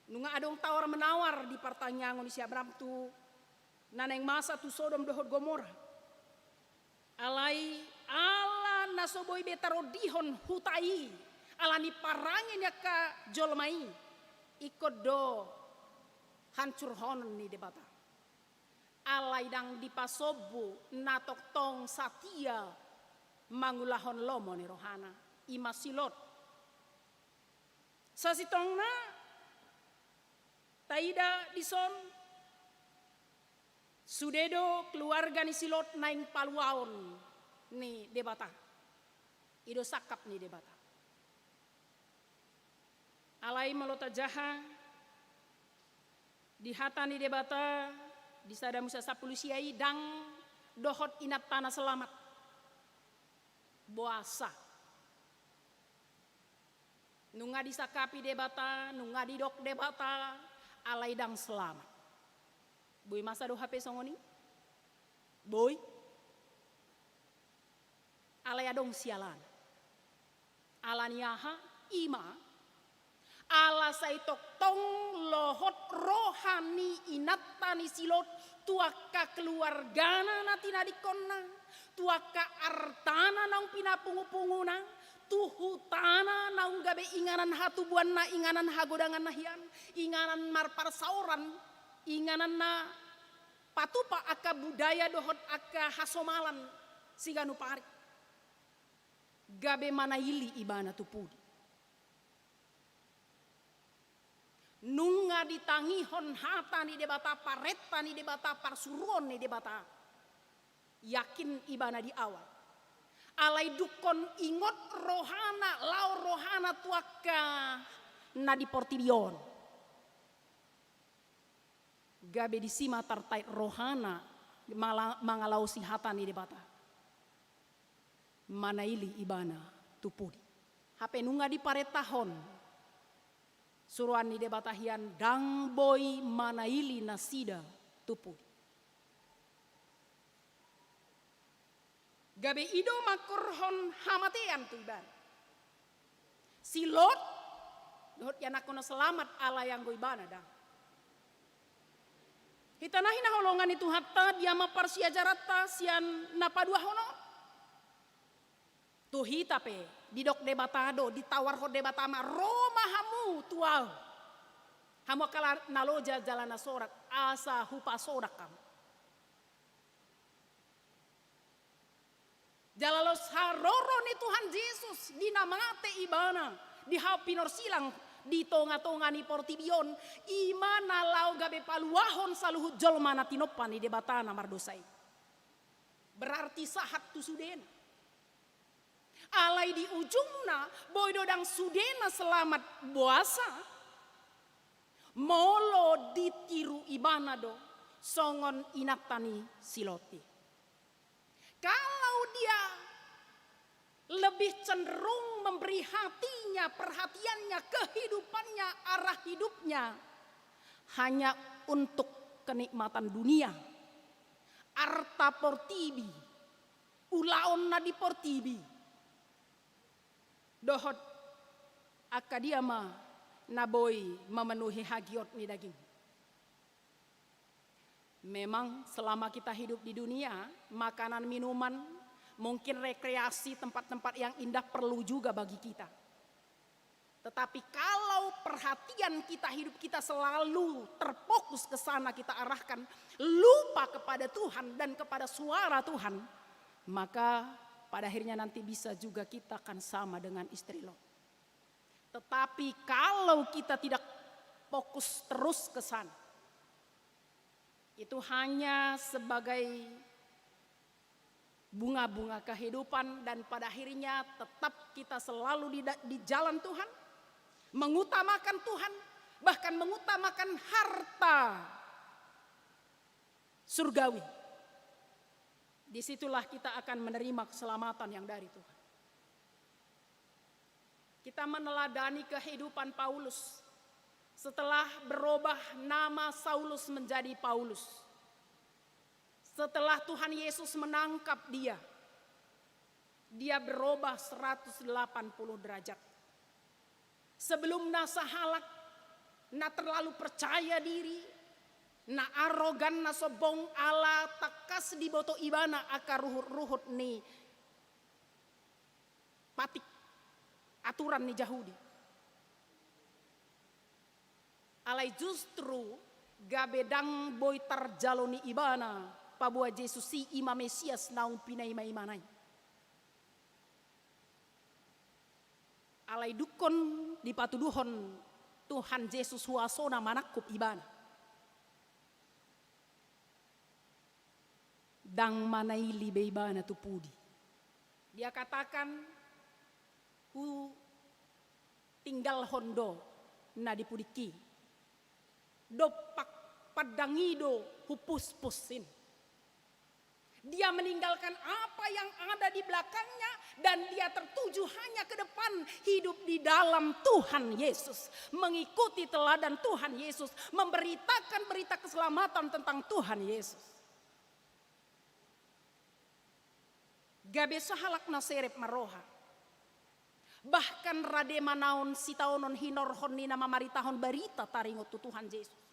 nunga adong tawar-menawar di partangiangon ni si Abraham tu na naeng masa tu Sodom dohot Gomora. Alai ala na so boi be tarondihon huta i, ala ni parange ni angka jolma i, ingkon do hancurhonon ni Debata. Alai ndang dipasombu na tongtong satia mangulahon lomo ni rohana, i ma si Lot. Sasintongna taida dison, sude do keluarga ni si Lot naeng paluaon ni Debata. I do sangkap ni Debata. Alai molo tajaha di hata ni Debata, di Sada Musa sampulu sia i, ndang dohot inantana selamat. Boasa? Nunga disangkapi Debata, nunga didok Debata, alai ndang selamat. Boi masa do hape songon i? Boi. Alai adong sialana. Ala ni aha? I ma, ala sai tongtong lohot roha ni inanta ni si Lot tu angka keluargana na tinadingkonna, tu angka artana naung pinapungupunguna, tu hutana naung gabe inganan hatubuanna, inganan hagodanganna hian, inganan marparsaoran, inganan na patupa angka budaya dohot angka hasomalan siganup ari. Gabe manaili ibana tu pudi. Nunga ditangihon hata ni Debata, parenta ni Debata, parsuruon ni Debata. Yakin ibana di awal. Alai dungkon ingot rohana, lao rohana tu angka na di portibi on. Gabe disi ma tartait rohana mala-, mangalaosi hata ni Debata. Manaili ibana tu pudi. Hape nunga diparentahon suruan ni Debata hian ndang boi manaili nasida tu pudi. Gabe i do mangkorhon hamatean tu ibana. Si Lot dohot ianakkonna selamat, alai anggo ibana ndang. Hita na hinaholongan ni Tuhanta, dia ma parsiajaranta sian na paduahon on? Tu hita pe didok Debata do, ditawarhon Debata ma, ro ma hamu tu Ahu. Hamu angka la-, na loja jala na sorat, asa hupasonang hamu. Jala laos haroro ni Tuhan Jesus di na mate ibana di hau pinorsilang di tonga-tonga ni portibi on, i ma na laho gabe paluahon saluhut jolma na tinompa ni Debata na mardosa i. Berarti sahat tu sudena. Alai di ujungna, boi do ndang sudena selamat boasa, molo ditiru ibana do songon inanta ni si Lot i. Kalau dia lebih cenderung memberi hatinya, perhatiannya, kehidupannya, arah hidupnya hanya untuk kenikmatan dunia, arta portibi, ulaon na di portibi, dohot angka dia ma na boi memenuhi hagiot ni daging. Memang selama kita hidup di dunia, makanan, minuman, mungkin rekreasi, tempat-tempat yang indah perlu juga bagi kita. Tetapi kalau perhatian kita, hidup kita selalu terfokus ke sana, kita arahkan, lupa kepada Tuhan dan kepada suara Tuhan, maka pada akhirnya nanti bisa juga kita akan sama dengan istri Lot. Tetapi kalau kita tidak fokus terus ke sana, itu hanya sebagai bunga-bunga kehidupan, dan pada akhirnya tetap kita selalu di, di jalan Tuhan, mengutamakan Tuhan, bahkan mengutamakan harta surgawi. Disitulah kita akan menerima keselamatan yang dari Tuhan. Kita meneladani kehidupan Paulus. Setelah berubah nama Saulus menjadi Paulus, setelah Tuhan Yesus menangkap dia, dia berubah seratus delapan puluh derajat. Sebelumna sahalak, na terlalu percaya diri, na arogan, na sombong, ala tangkas diboto ibana angka ruhut-ruhut ni patik, aturan ni Jahudi. Alai justru gabe ndang boi tarjalo ni ibana paboa Jesus i, i ma Mesias naung pinaima-imana i. Alai dungkon dipatuduhon Tuhan Jesus huasona manangkup ibana, ndang manaili be ibana tu pudi. Dia katakan, hutinggalhon do na di pudingki, dompak pandang i do hupuspus in. Dia meninggalkan apa yang ada di belakangnya dan dia tertuju hanya ke depan, hidup di dalam Tuhan Yesus, mengikuti teladan Tuhan Yesus, memberitakan berita keselamatan tentang Tuhan Yesus. Gabe sahalak na serep ma roha. Bahkan rade manaon sitaonon hinorhon ni na mamaritahon barita taringot tu Tuhan Jesus.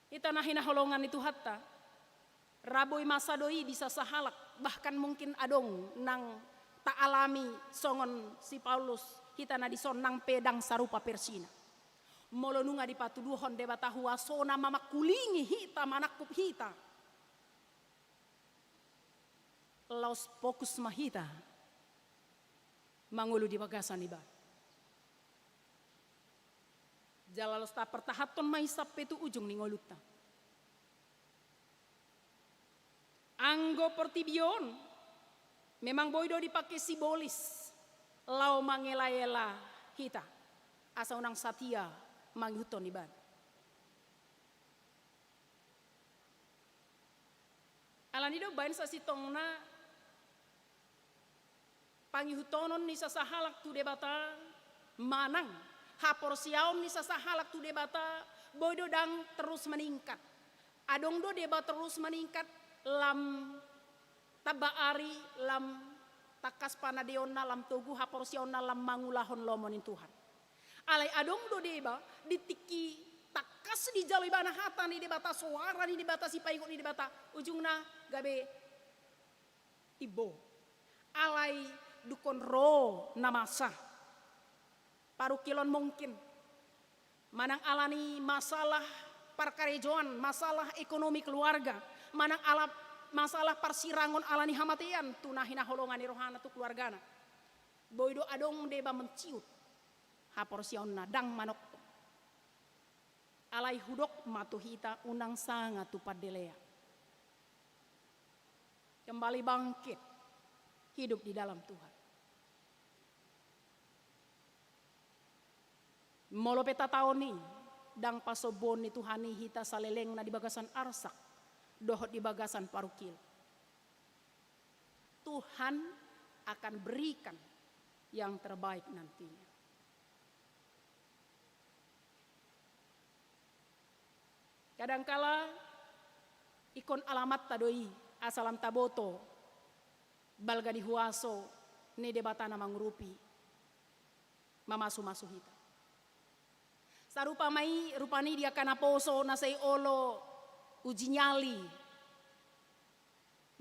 Hita na hinaholongan ni Tuhanta, ra boi masa do i di sasahalak, bahkan mungkin adong nang taalami songon si Paulus, hita na dison nang pe ndang sarupa versina. Molo nunga dipatuduhon Debata huasona mamangkulingi hita, manangkup hita, laos fokus ma hita mangolu di bagasan ibana. Jala laos tapartahanhon ma i sampe tu ujung ni ngolunta. Anggo portibi on memang boi do dipake simbolis laho mangelaela hita, asa unang satia mangihuthon ibana. Alani do baen sasintongna pangihuthonon ni sasahalak tu Debata manang haporseaon ni sasahalak tu Debata boi do ndang terus meningkat. Adong do deba terus meningkat lam tamba ari, lam tangkas panadeonna, lam togu haporseaonna lam mangulahon lomo ni Tuhan. Alai adong do deba di tingki tangkas dijalo ibana hata ni Debata, soara ni Debata, sipaingot ni Debata, ujungna gabe timbo. Alai dungkon ro na masa, Parungkilon mungkin, manang alani masalah parkarejoan, masalah ekonomi keluarga, manang ala masalah parsirangon alani hamatean tu na hinaholongan ni rohana tu keluargana. Boi do adong deba menciut haporseaonna, ndang manongtong. Alai hudok ma tu hita, unang sanga tu pandelean. Kembali bangkit, hidup di dalam Tuhan. Molo pe tataon i, ndang pasombuon ni Tuhan i hita salelengna di bagasan arsak dohot di bagasan parungkilon. Tuhan akan berikan yang terbaik nantinya. Kadangkala ingkon alamatta do i, asa lam taboto balga ni huaso ni Debata na mangurupi, mamasumasu hita. Sarupa ma i rupani di angka naposo na sai olo uji nyali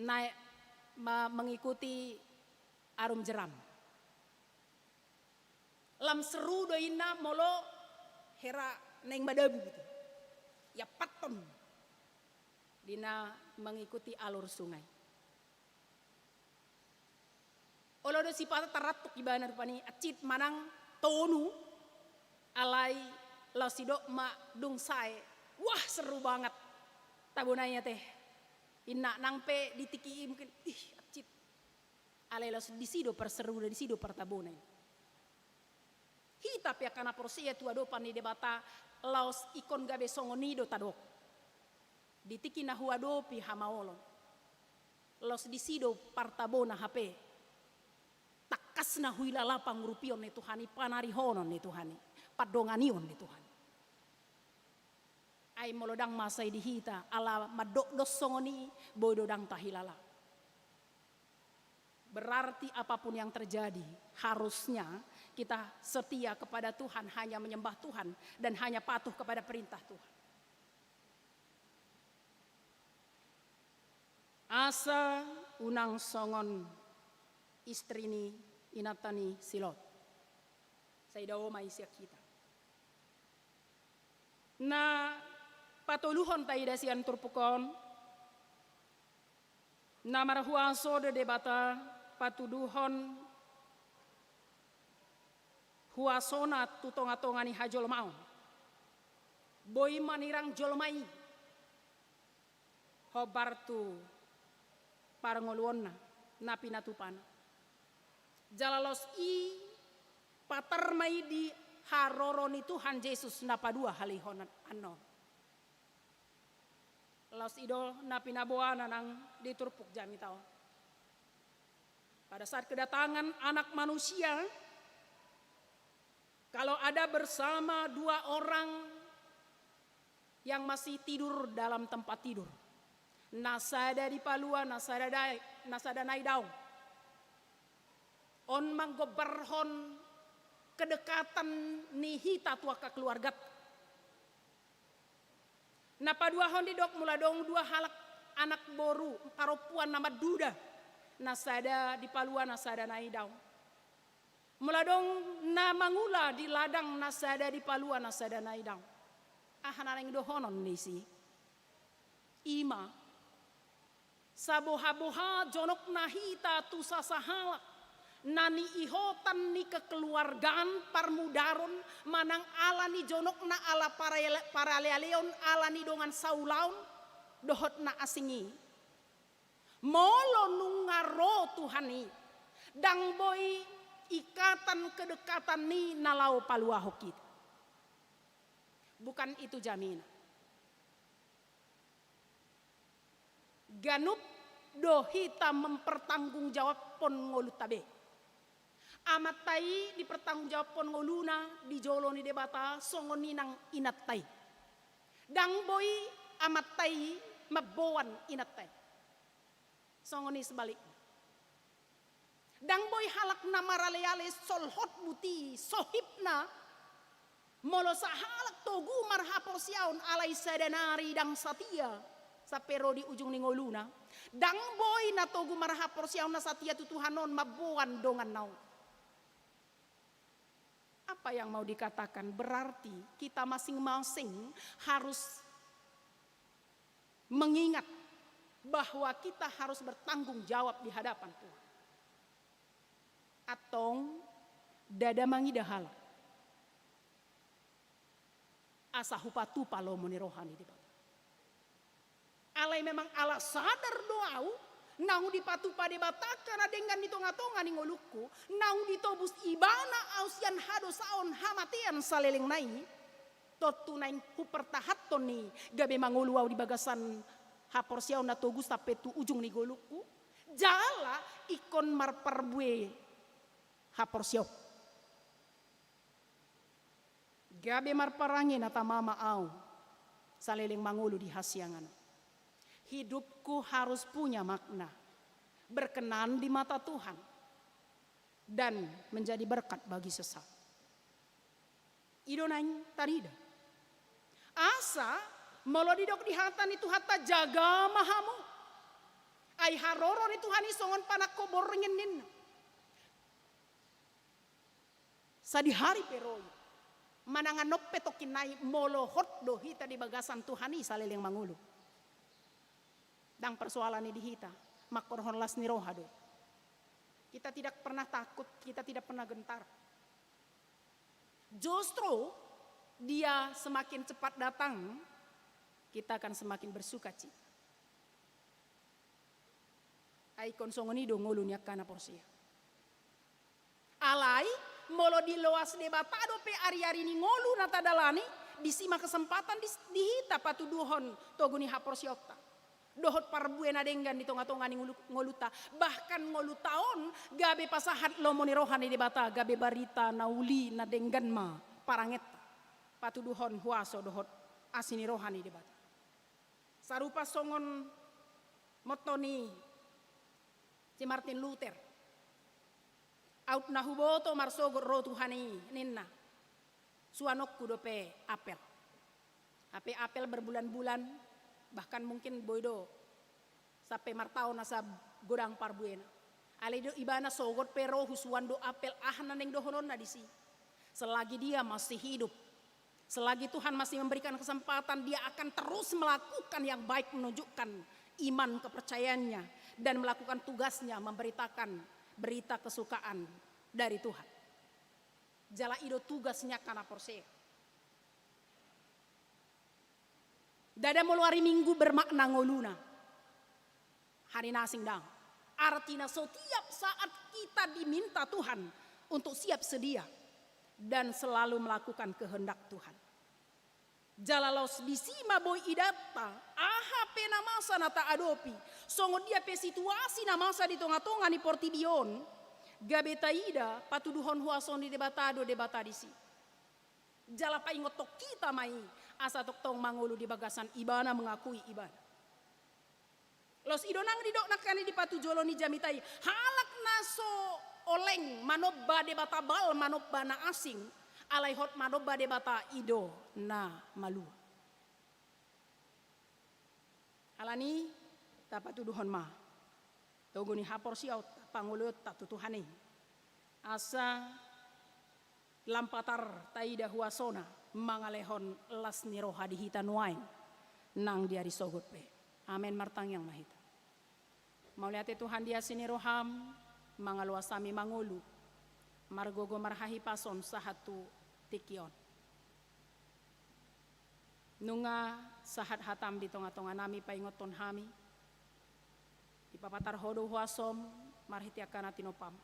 na ma-, mengikuti arum jeram. Lam seru do inna molo hera naeng madabu gitu. Iapathon di na mengikuti alur sungai. Olo do sipata tarantuk ibana rupani, ancit manang tonu, alai laos didok ma dung sae, "Wah, seru banget tabona i ate." Inna nang pe di tingki i mungkin, "Ih, ancit." Alai laos disi do parseruna, disi do partabona i. Hita pe angka na porsea tu adopan ni Debata, laos ingkon gabe songon i do tadok. Di tingki na huadopi hamaolon, laos disi do partabona hape. Tangkas na huilala pangurupion ni Tuhan i, panarihonon ni Tuhan i, pandonganion ni Tuhan i. Ai molo ndang masa i di hita, ala mandok do songon i, boi do ndang tahilala. Berarti apapun yang terjadi, harusnya kita setia kepada Tuhan, hanya menyembah Tuhan, dan hanya patuh kepada perintah Tuhan. Asa unang songon istri ni inanta ni si Lot. Sai dao ma i sian hita. Na patoluhon taida sian turpuk on, na marhuaso do Debata patuduhon huasona tu tongatonga ni hajolmaon. Boi manirang jolma i hombar tu parngoluonna na pinatupana. Jala laos i patar ma i di haroro ni Tuhan Jesus na paduahalihonon annon. Laos i do na pinaboana nang di turpuk jamita on. Pada saat kedatangan Anak Manusia, kalau ada bersama dua orang yang masih tidur dalam tempat tidur, na sada di palua, na sada dai-, na sada nai daong. On manggombarhon kedekatan ni hita tu angka keluargata. Na paduahon didok molo adong dua halak anak boru parompuan na manduda, na sada di palua, na sada nai daong. Molo adong na mangula di ladang, na sada di palua, na sada nai daong. Aha na naeng dohonon ni si? I ma, sabohaboha jonokna hita tu sasahalak na niihotan ni kekeluargaan, parmudaron, manang ala ni jonokna ala parale-, paralealeon, ala ni dongan saulaon dohot na asing i. Molo nunga ro Tuhan i, ndang boi ikatan kedekatan i na laho paluahon hita. Bukan itu jaminan. Ganup do hita mempertanggungjawabhon ngolunta be. Amanta i dipertanggungjawabhon ngoluna di jolo ni Debata, songon i nang inanta i. Ndang boi amanta i mamboan inanta i. Songon i sebalikna. Ndang boi halak na maraleale solhot buti sohibna, molo sahalak togu marhaporseaon alai sada nari ndang satia sampe ro di ujung ni ngoluna. Ndang boi na togu marhaporseaon na satia tu Tuhan on mamboan donganna on. Am-, Apa yang mau dikatakan? Berarti kita masing-masing harus mengingat bahwa kita harus bertanggung jawab di hadapan Tuhan. Antong, ndada mangida halak asa hupatupa lomo ni roha ni Debata. Alai memang ala sadar do au, naung dipatupa Debata angka na denggan di tonga-tonga ni ngolungku, naung ditobus Ibana au sian hadosaon hamatean saleleng na i. Tontu naeng hupertahanhon i gabe mangolu au di bagasan haporseaon na togu sampe tu ujung ni ngolungku, jala ingkon marparbue haporseaon. Gabe marparange na tamama au saleleng mangolu di hasiangan. Hidupku harus punya makna, berkenan di mata Tuhan, dan menjadi berkat bagi sesama. I do naeng tarida. Asa, molo didok di hata ni Tuhanta, jaga ma hamu. Ai haroro ni Tuhan i songon panangko borngin ninna. Sadihari pe ro i. Manang annon pe tongkin nai molo hot do hita di bagasan Tuhan i saleleng mangolu. Ndang persoalan i di hita, manghorhon las ni roha do. Kita tidak pernah takut, kita tidak pernah gentar. Justru dia semakin cepat datang, kita akan semakin bersukacita. Ai ingkon songon i do ngolu ni angka na porsea. Alai, molo diloas Debata dope ari-ari ni ngolu na tadalani, disi ma kesempatan di, di hita patuduhon togu ni haporseaonta dohot parbue na denggan di tonga-tonga ni ngolu, ngolunta. Bahkan ngolunta on gabe pasahat lomo ni roha ni Debata, gabe barita na uli na denggan ma parangenta patuduhon huaso dohot asi ni roha ni Debata. Sarupa songon motto ni si Martin Luther. Aut na huboto marsogot ro Tuhan i, ninna. Suanonku dope apel. Hape apel berbulan-bulan, bahkan mungkin boi do sampe martaon asa godang parbuena. Alai do ibana sogot pe ro husuan do apel, aha na naeng dohononna disi. Selagi dia masih hidup, selagi Tuhan masih memberikan kesempatan, dia akan terus melakukan yang baik, menunjukkan iman kepercayaannya, dan melakukan tugasnya memberitakan berita kesukaan dari Tuhan. Jala i do tugas ni angka na porsea. Ndada molo ari Minggu bermakna ngoluna. Hari na asing ndang. Artina setiap saat kita diminta Tuhan untuk siap sedia dan selalu melakukan kehendak Tuhan. Jala laos disi ma boi idapta, aha pe na masa na taadopi, songon dia pe situasi na masa di tonga-tonga ni portibi on, gabe taida patuduhon huaso ni Debata do Debata disi. Jala paingothon hita ma i, asa tongtong mangolu di bagasan Ibana, mengakui Ibana. Laos i do nang didok nangkin i di patujolo ni jamita i, halak na so oleng manomba debata Baal, manomba na asing, alai hot manomba Debata i do na malua. Alani i, tapatuduhon ma togu ni haporseaonta, pangoloionta tu Tuhan i. Asa lam patar taida huasona mangalehon las ni roha di hita nuaeng nang di ari sogot pe. Amen. Martangiang ma hita. Mauliate Tuhan di asi ni roham, mangaloas hami mangolu margogo marhahipason sahat tu tingki on. Nunga sahat hatam di tonga-tonga nami paingothon hami, dipapatar Ho do huasom marhite angka na tinompam.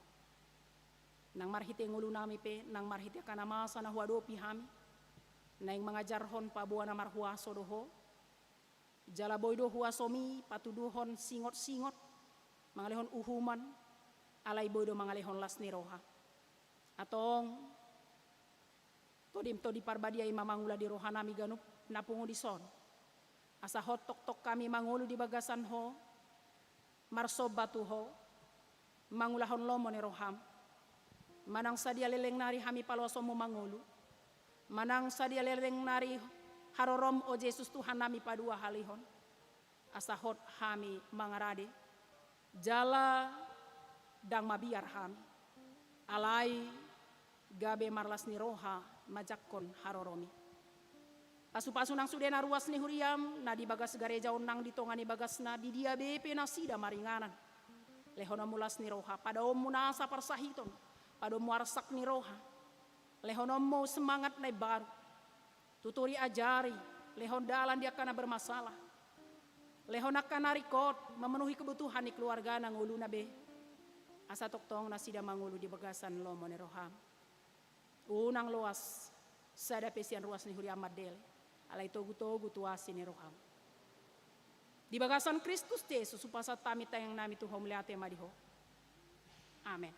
Nang marhite ngolu nami pe, nang marhite angka na masa na huadopi hami, naeng mangajarhon paboa na marhuaso do Ho. Jala boi do huasomi patuduhon singot-singot, mangalehon uhuman, alai boi do mangalehon las ni roha. Antong, Todim Tondi Parbadia i ma mangula di roha nami ganup na pungu dison. Asa hot tongtong hami mangolu di bagasan Ho, marsomba tu Ho, mangulahon lomo ni roham. Manang sadia leleng nari hami paloasonmu mangolu. Manang sadia leleng nari harorom, o Jesus Tuhan nami, paduahalihon. Asa hot hami mangarade. Jala ndang mabiar hami. Alai gabe marlas ni roha manjangkon haroromi. Pasupasu nang sude na ruas ni huriam na di bagas gareja on nang di tonga ni bagasna, di dia be pe nasida maringanan. Lehononmu las ni roha, padaonmu nasa parsahiton, padaonmu arsak ni roha, lehononmu semangat na imbaru. Tuturi, ajari, lehon dalan di angka na bermasalah. Lehon angka na ringkot, memenuhi kebutuhan ni keluargana, ngoluna be. Asa tongtong nasida mangolu di bagasan lomo ni roham. Unang loas sada pe sian ruas ni huriam mandele, alai togu-togu tu asi ni roham. Di bagasan Kristus Jesus hupasahat hami tangiang nami tu Ho, mauliate ma di Ho. Amen.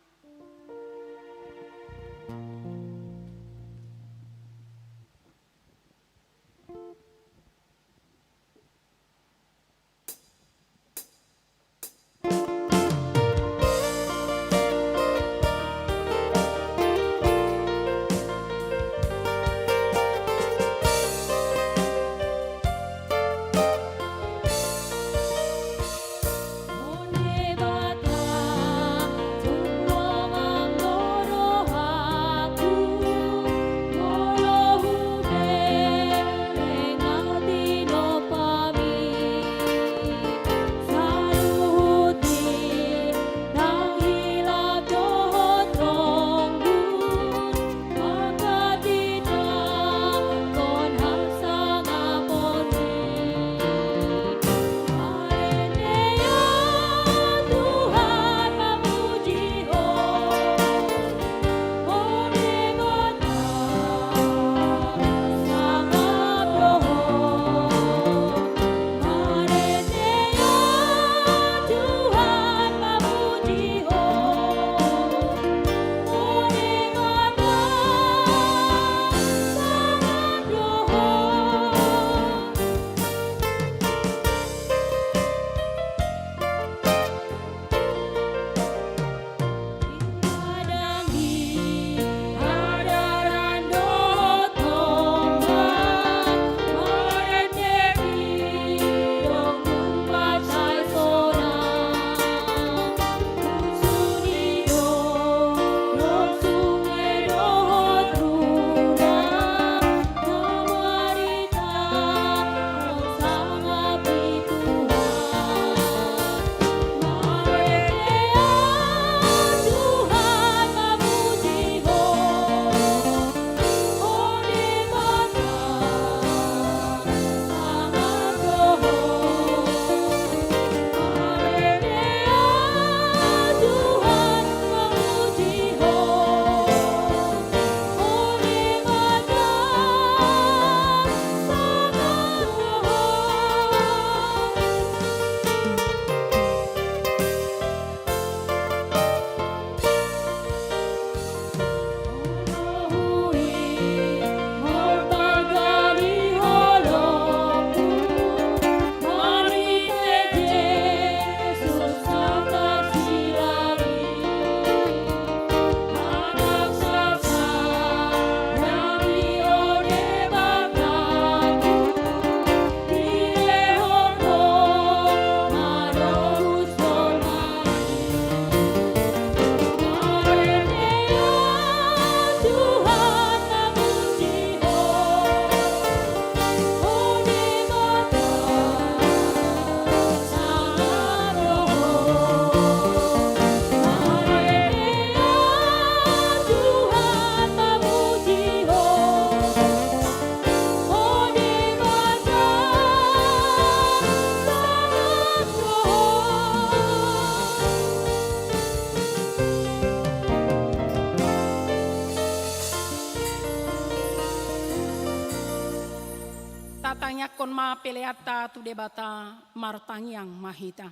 Tatangiangkon ma peleanta tu Debata. Martangiang ma hita.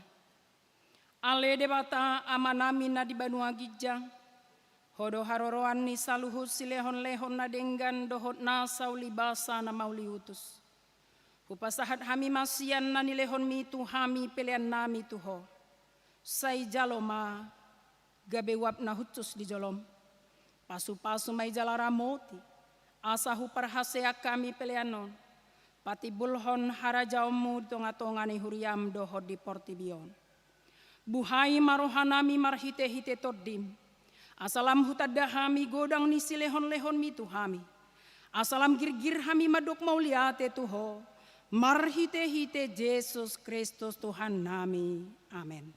Ale Debata, Amanami na di banua ginjang, Ho do haroroan ni saluhut silehonlehon na denggan dohot nasa ulibasa na mauliutus. Hupasahat hami ma sian na nilehonmi tu hami peleannami tu Ho. Sai jalo ma gabe uap na hushus di jolom. Pasupasu ma i jala ramoti, asa huparhaseang hami pelean on, patimbulhon harajaonmu di tongatonga ni huriam dohot di portibi on. Buhai ma rohanami marhitehite Tondim, Asa lam hutanda hami godang ni silehonlehonmi tu hami. Asa lam girgir hami mandok mauliate tu Ho, marhitehite Jesus Kristus Tuhannami. Amen.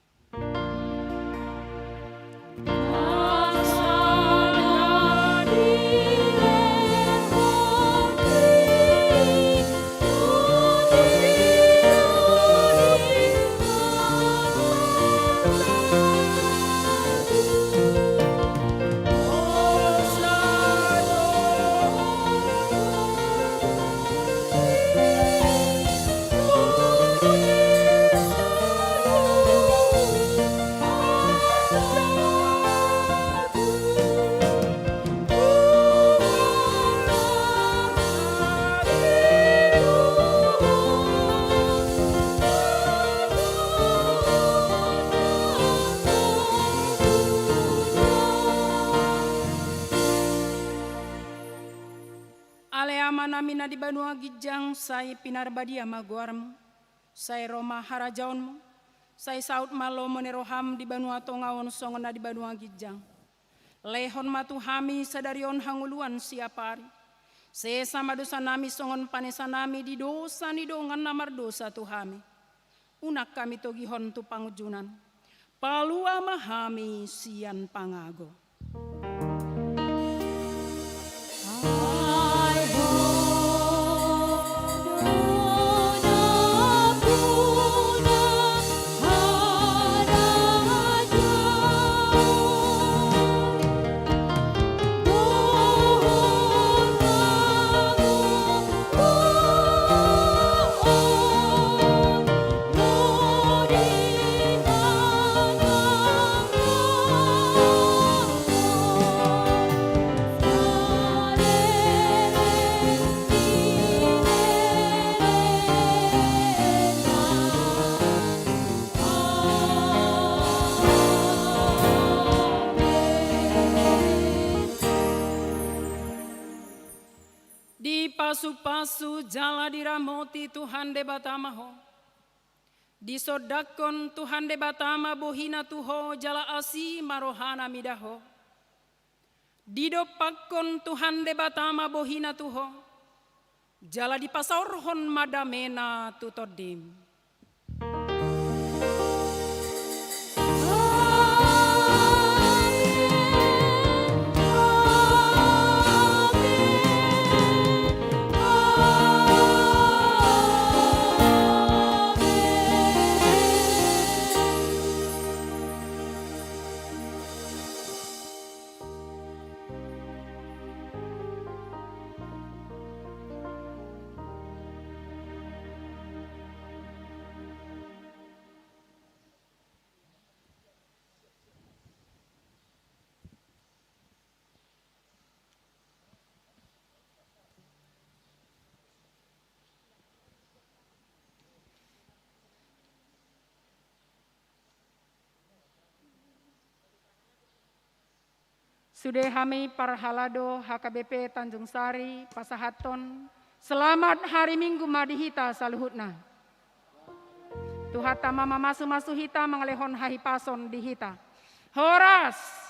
Ale Amanami na di banua ginjang, sai pinarbadia ma goarmu, sai ro ma harajaonmu, sai saut ma lomo ni roham di banua tonga on songon na di banua ginjang. Lehon ma tu hami sadari on hangoluan siapari. Sesa ma dosanami songon panesanami di dosa ni dongan na mardosa tu hami. Unang hami togihon tu pangunjunan. Palua ma hami sian pangago. Dipasupasu jala diramoti Tuhan Debata ma ho. Disondangkon Tuhan Debata ma bohina tu ho jala asi ma rohana mida ho. Didompakkon Tuhan Debata ma bohina tu ho, jala dipasaorhon ma damena tu tondim. Sude hami parhalado H K B P Tanjung Sari pasahathon selamat hari Minggu ma di hita saluhutna. Tuhanta ma mamasumasu hita, mangalehon hahipason di hita. Horas.